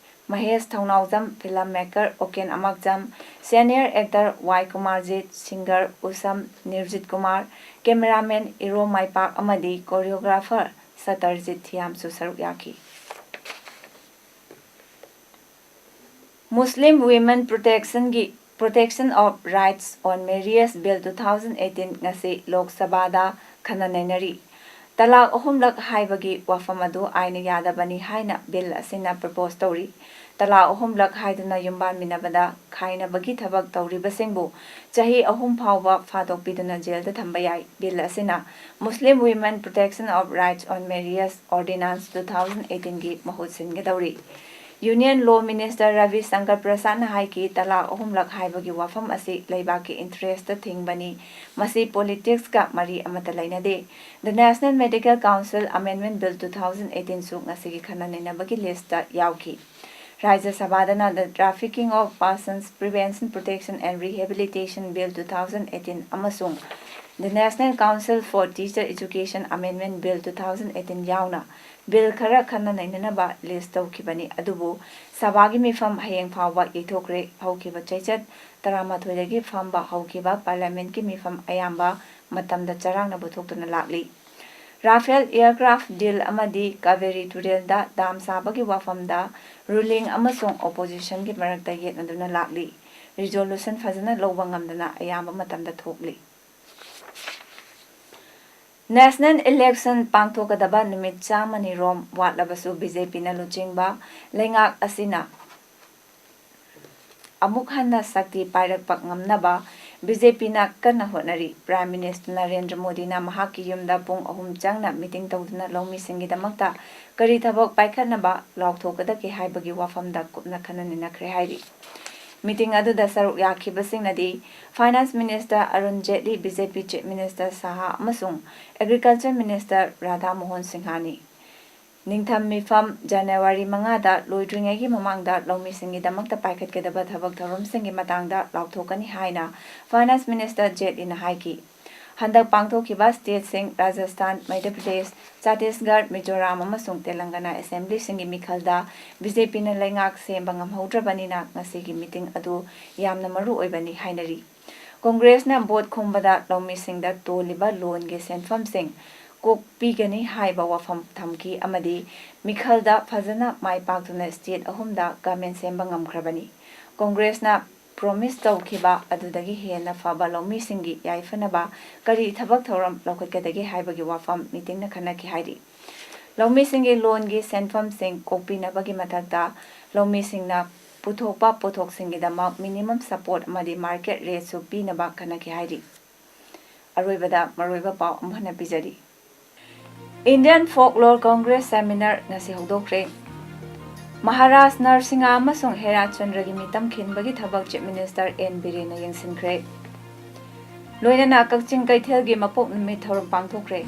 Mahesh Thounaojam, film maker Oken Amakcham, senior actor Y Kumarjit, singer Usham Nirjit Kumar, cameraman Iro Maipak ꯑꯃꯗꯤ ꯀꯣꯔꯤꯌꯣꯒ꯭ꯔꯥꯐꯔ ꯁꯇꯔꯖꯤꯠ ꯊꯤꯌꯥꯝꯁꯨ ꯁꯔꯨꯛ ꯌꯥꯈꯤ꯫ ꯃꯨꯁꯂꯤꯝ ꯋꯤꯃꯦꯟ ꯄ꯭ꯔꯣꯇꯦꯛꯁꯟꯒꯤ Protection of Rights on Marriage Bill two thousand eighteen ꯉꯁꯤ ꯂꯣꯛ ꯁꯚꯥꯗ ꯈꯟꯅ ꯅꯩꯅꯔꯤ꯫ ꯇꯂꯥꯛ ꯑꯍꯨꯝꯂꯛ ꯍꯥꯏꯕꯒꯤ ꯋꯥꯐꯝ ꯑꯗꯨ ꯑꯥꯏꯟꯅ ꯌꯥꯗꯕꯅꯤ ꯍꯥꯏꯅ ꯕꯤꯜ ꯑꯁꯤꯅ ꯄ꯭ꯔꯄꯣꯖ ꯇꯧꯔꯤ꯫ ꯇꯂꯥꯛ ꯑꯍꯨꯝꯂꯛ ꯍꯥꯏꯗꯨꯅ ꯌꯨꯝꯕꯥꯟꯃꯤꯟꯅꯕꯗ ꯈꯥꯏꯅꯕꯒꯤ ꯊꯕꯛ ꯇꯧꯔꯤꯕꯁꯤꯡꯕꯨ ꯆꯍꯤ ꯑꯍꯨꯝ ꯐꯥꯎꯕ ꯐꯥꯗꯣꯛꯄꯤꯗꯨꯅ ꯖꯦꯜꯗ ꯊꯝꯕ ꯌꯥꯏ꯫ ꯕꯤꯜ ꯑꯁꯤꯅ Muslim Women Protection of Rights on Marriage Ordinance two thousand eighteen ꯒꯤ ꯃꯍꯨꯠ ꯁꯤꯟꯒꯗꯧꯔꯤ꯫ Union Law Minister Ravi Shankar Prasadꯅ ꯍꯥꯏꯈꯤ, ꯇꯂꯥꯛ ꯑꯍꯨꯝꯂꯛ ꯍꯥꯏꯕꯒꯤ ꯋꯥꯐꯝ ꯑꯁꯤ ꯂꯩꯕꯥꯛꯀꯤ ꯏꯟꯇꯔꯦꯁꯇ ꯊꯤꯡꯕꯅꯤ, ꯃꯁꯤ ꯄꯣꯂꯤꯇꯤꯛꯁꯀ ꯃꯔꯤ ꯑꯃꯠꯇ ꯂꯩꯅꯗꯦ꯫ The National Medical Council Amendment Bill two thousand eighteen ꯁꯨ ꯉꯁꯤꯒꯤ ꯈꯟꯅ ꯅꯩꯅꯕꯒꯤ ꯂꯤꯁꯇ ꯌꯥꯎꯈꯤ꯫ ꯔꯥꯖ꯭ꯌ ꯁꯚꯥꯗꯅ The Trafficking of Persons Prevention, Protection and Rehabilitation Bill two thousand eighteen ꯑꯃꯁꯨꯡ The National Council for Teacher Education Amendment Bill two thousand eighteen ꯌꯥꯎꯅ bill ꯈꯔ ꯈꯟꯅ ꯅꯩꯅꯅꯕ ꯂꯤꯁ ꯇꯧꯈꯤꯕꯅꯤ꯫ ꯑꯗꯨꯕꯨ ꯁꯚꯥꯒꯤ ꯃꯤꯐꯝ ꯍꯌꯦꯡ ꯐꯥꯎꯕ ꯌꯩꯊꯣꯛꯈ꯭ꯔꯦ꯫ ꯍꯧꯈꯤꯕ ꯆꯩꯆꯠ ꯇꯔꯥꯃꯥꯊꯣꯏꯗꯒꯤ ꯐꯝꯕ ꯍꯧꯈꯤꯕ ꯄꯥꯔꯂꯤꯌꯥꯃꯦꯟꯠꯀꯤ ꯃꯤꯐꯝ ꯑꯌꯥꯝꯕ ꯃꯇꯝꯗ ꯆꯔꯥꯡꯅꯕ ꯊꯣꯛꯇꯨꯅ ꯂꯥꯛꯂꯤ꯫ ꯔꯥꯐꯦꯜ ꯑꯦꯌꯔꯀ꯭ꯔꯥꯐ ꯗꯤꯜ ꯑꯃꯗꯤ ꯀꯥꯕꯦꯔꯤ ꯇꯨꯔꯦꯜꯗ ꯗꯥꯝ ꯁꯥꯕꯒꯤ ꯋꯥꯐꯝꯗ ꯔꯨꯂꯤꯡ ꯑꯃꯁꯨꯡ ꯑꯣꯄꯣꯖꯤꯁꯟꯒꯤ ꯃꯔꯛꯇ ꯌꯦꯠꯅꯗꯨꯅ ꯂꯥꯛꯂꯤ꯫ ꯔꯤꯖꯣꯂꯨꯁꯟ ꯐꯖꯅ ꯂꯧꯕ ꯉꯝꯗꯅ ꯑꯌꯥꯝꯕ ꯃꯇꯝꯗ ꯊꯣꯛꯂꯤ꯫ ꯅꯦꯁꯅꯦꯜ ꯏꯂꯦꯛꯁꯟ ꯄꯥꯡꯊꯣꯛꯀꯗꯕ ꯅꯨꯃꯤꯠ ꯆꯥꯝꯃꯅꯤ ꯔꯣꯝ ꯋꯥꯠꯂꯕꯁꯨ ꯕꯤ ꯖꯦ ꯄꯤꯅ ꯂꯨꯆꯤꯡꯕ ꯂꯩꯉꯥꯛ ꯑꯁꯤꯅ ꯑꯃꯨꯛ ꯍꯟꯅ ꯁꯛꯇꯤ ꯄꯥꯏꯔꯛꯄ ꯉꯝꯅꯕ ꯕꯤ ꯖꯦ ꯄꯤꯅ ꯀꯟꯅ ꯍꯣꯠꯅꯔꯤ꯫ ꯄ꯭ꯔꯥꯏꯝ ꯃꯤꯅꯤꯁꯇꯔ ꯅꯔꯦꯟꯗ꯭ꯔ ꯃꯣꯗꯤꯅ ꯃꯍꯥꯛꯀꯤ ꯌꯨꯝꯗ ꯄꯨꯡ ꯑꯍꯨꯝ ꯆꯪꯅ ꯃꯤꯇꯤꯡ ꯇꯧꯗꯨꯅ ꯂꯧꯃꯤꯁꯤꯡꯒꯤꯗꯃꯛꯇ ꯀꯔꯤ ꯊꯕꯛ ꯄꯥꯏꯈꯠꯅꯕ ꯂꯥꯎꯊꯣꯛꯀꯗꯒꯦ ꯍꯥꯏꯕꯒꯤ ꯋꯥꯐꯝꯗ ꯀꯨꯞꯅ ꯈꯟꯅ ꯅꯩꯅꯈ꯭ꯔꯦ ꯍꯥꯏꯔꯤ꯫ ꯃꯤꯇꯤꯡ ꯑꯗꯨꯗ ꯁꯔꯨꯛ ꯌꯥꯈꯤꯕꯁꯤꯡꯅꯗꯤ finance minister Arun Jaitley, B J ꯄꯤ ꯆꯤꯐ ꯃꯤꯅꯤꯁꯇꯔ ꯁꯥꯍꯥ ꯑꯃꯁꯨꯡ ꯑꯦꯒ꯭ꯔꯤꯀꯜꯆꯔ ꯃꯤꯅꯤꯁꯇꯔ ꯔꯥꯙꯥ ꯃꯣꯍꯟ ꯁꯤꯡꯍꯥꯅꯤ꯫ ꯅꯤꯡꯊꯝ ꯃꯤꯐꯝ ꯖꯅꯋꯥꯔꯤ ꯃꯉꯥꯗ ꯂꯣꯏꯗ꯭ꯔꯤꯉꯩꯒꯤ ꯃꯃꯥꯡꯗ ꯂꯧꯃꯤꯁꯤꯡꯒꯤꯗꯃꯛꯇ ꯄꯥꯏꯈꯠꯀꯗꯕ ꯊꯕꯛ ꯊꯧꯔꯝꯁꯤꯡꯒꯤ ꯃꯇꯥꯡꯗ ꯂꯥꯎꯊꯣꯛꯀꯅꯤ ꯍꯥꯏꯅ ꯐꯥꯏꯅꯥꯟꯁ ꯃꯤꯅꯤꯁꯇꯔ ꯖꯦꯠꯂꯤꯅ ꯍꯥꯏꯈꯤ꯫ ꯍꯟꯗꯛ ꯄꯥꯡꯊꯣꯛꯈꯤꯕ ꯁ꯭ꯇꯦꯠꯁꯤꯡ ꯔꯥꯖꯁꯊꯥꯟ, ꯃꯙ꯭ꯌ ꯄ꯭ꯔꯗꯦꯁ, ꯆꯇꯤꯁꯒꯔ, ꯃꯤꯖꯣꯔꯥꯝ ꯑꯃꯁꯨꯡ ꯇꯦꯂꯪꯒꯅꯥ ꯑꯦꯁꯦꯝꯕ꯭ꯂꯤꯁꯤꯡꯒꯤ ꯃꯤꯈꯜꯗ ꯕꯤ ꯖꯦ ꯄꯤꯅ ꯂꯩꯉꯥꯛ ꯁꯦꯝꯕ ꯉꯝꯍꯧꯗ꯭ꯔꯕꯅꯤꯅ ꯉꯁꯤꯒꯤ ꯃꯤꯇꯤꯡ ꯑꯗꯨ ꯌꯥꯝꯅ ꯃꯔꯨ ꯑꯣꯏꯕꯅꯤ ꯍꯥꯏꯅꯔꯤ꯫ ꯀꯣꯡꯒ꯭ꯔꯦꯁꯅ ꯚꯣꯠ ꯈꯣꯝꯕꯗ ꯂꯧꯃꯤꯁꯤꯡꯗ ꯇꯣꯜꯂꯤꯕ ꯂꯣꯟꯒꯤ ꯁꯦꯟꯐꯝꯁꯤꯡ ꯀꯣꯛꯄꯤꯒꯅꯤ ꯍꯥꯏꯕ ꯋꯥꯐꯝ ꯊꯝꯈꯤ ꯑꯃꯗꯤ ꯃꯤꯈꯜꯗ ꯐꯖꯅ ꯃꯥꯏ ꯄꯥꯛꯇꯨꯅ ꯁ꯭ꯇꯦꯠ ꯑꯍꯨꯝꯗ ꯒꯃꯦꯟ ꯁꯦꯝꯕ ꯉꯝꯈ꯭ꯔꯕꯅꯤ꯫ ꯀꯣꯡꯒ꯭ꯔꯦꯁꯅ ꯄ꯭ꯔꯣꯃꯤꯁ ꯇꯧꯈꯤꯕ ꯑꯗꯨꯗꯒꯤ ꯍꯦꯟꯅ ꯐꯕ ꯂꯧꯃꯤꯁꯤꯡꯒꯤ ꯌꯥꯏꯐꯅꯕ ꯀꯔꯤ ꯊꯕꯛ ꯊꯧꯔꯝ ꯂꯧꯈꯠꯀꯗꯒꯦ ꯍꯥꯏꯕꯒꯤ ꯋꯥꯐꯝ ꯃꯤꯇꯤꯡꯅ ꯈꯟꯅꯈꯤ ꯍꯥꯏꯔꯤ꯫ ꯂꯧꯃꯤꯁꯤꯡꯒꯤ ꯂꯣꯟꯒꯤ ꯁꯦꯟꯐꯝꯁꯤꯡ ꯀꯣꯛꯄꯤꯅꯕꯒꯤ ꯃꯊꯛꯇ ꯂꯧꯃꯤꯁꯤꯡꯅ ꯄꯨꯊꯣꯛꯄ ꯄꯣꯠꯊꯣꯛꯁꯤꯡꯒꯤꯗꯃꯛ ꯃꯤꯅꯤꯃꯝ ꯁꯄꯣꯔꯠ ꯑꯃꯗꯤ ꯃꯥꯔꯀꯦꯠ ꯔꯦꯠꯁꯨ ꯄꯤꯅꯕ ꯈꯟꯅꯈꯤ ꯍꯥꯏꯔꯤ꯫ ꯑꯔꯣꯏꯕꯗ ꯃꯔꯨꯑꯣꯏꯕ ꯄꯥꯎ ꯑꯃꯨꯛ ꯍꯟꯅ ꯄꯤꯖꯔꯤ꯫ Indian Folklore Congress Seminar ꯉꯁꯤ ꯍꯧꯗꯣꯛꯈ꯭ꯔꯦ꯫ ꯃꯍꯥꯔꯥꯖ ꯅꯔꯁꯤꯡꯍ ꯑꯃꯁꯨꯡ ꯍꯦꯔꯥ ꯆꯟꯗ꯭ꯔꯒꯤ ꯃꯤꯇꯝ ꯈꯤꯟꯕꯒꯤ ꯊꯕꯛ Chief Minister ꯑꯦꯟ ꯕꯤꯔꯦꯟꯅ ꯌꯦꯡꯁꯤꯟꯈ꯭ꯔꯦ꯫ ꯂꯣꯏꯅꯅ ꯀꯛꯆꯤꯡ ꯀꯩꯊꯦꯜꯒꯤ ꯃꯄꯣꯛ ꯅꯨꯃꯤꯠ ꯊꯧꯔꯝ ꯄꯥꯡꯊꯣꯛꯈ꯭ꯔꯦ꯫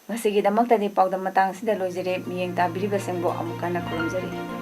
ꯉꯁꯤꯒꯤꯗꯃꯛꯇꯗꯤ ꯄꯥꯎꯗꯝ ꯃꯇꯥꯡꯁꯤꯗ ꯂꯣꯏꯖꯔꯦ꯫ ꯃꯤꯠꯌꯦꯡ ꯇꯥꯕꯤꯔꯤꯕꯁꯤꯡꯕꯨ ꯑꯃꯨꯛ ꯍꯟꯅ ꯈꯨꯔꯨꯝꯖꯔꯤ꯫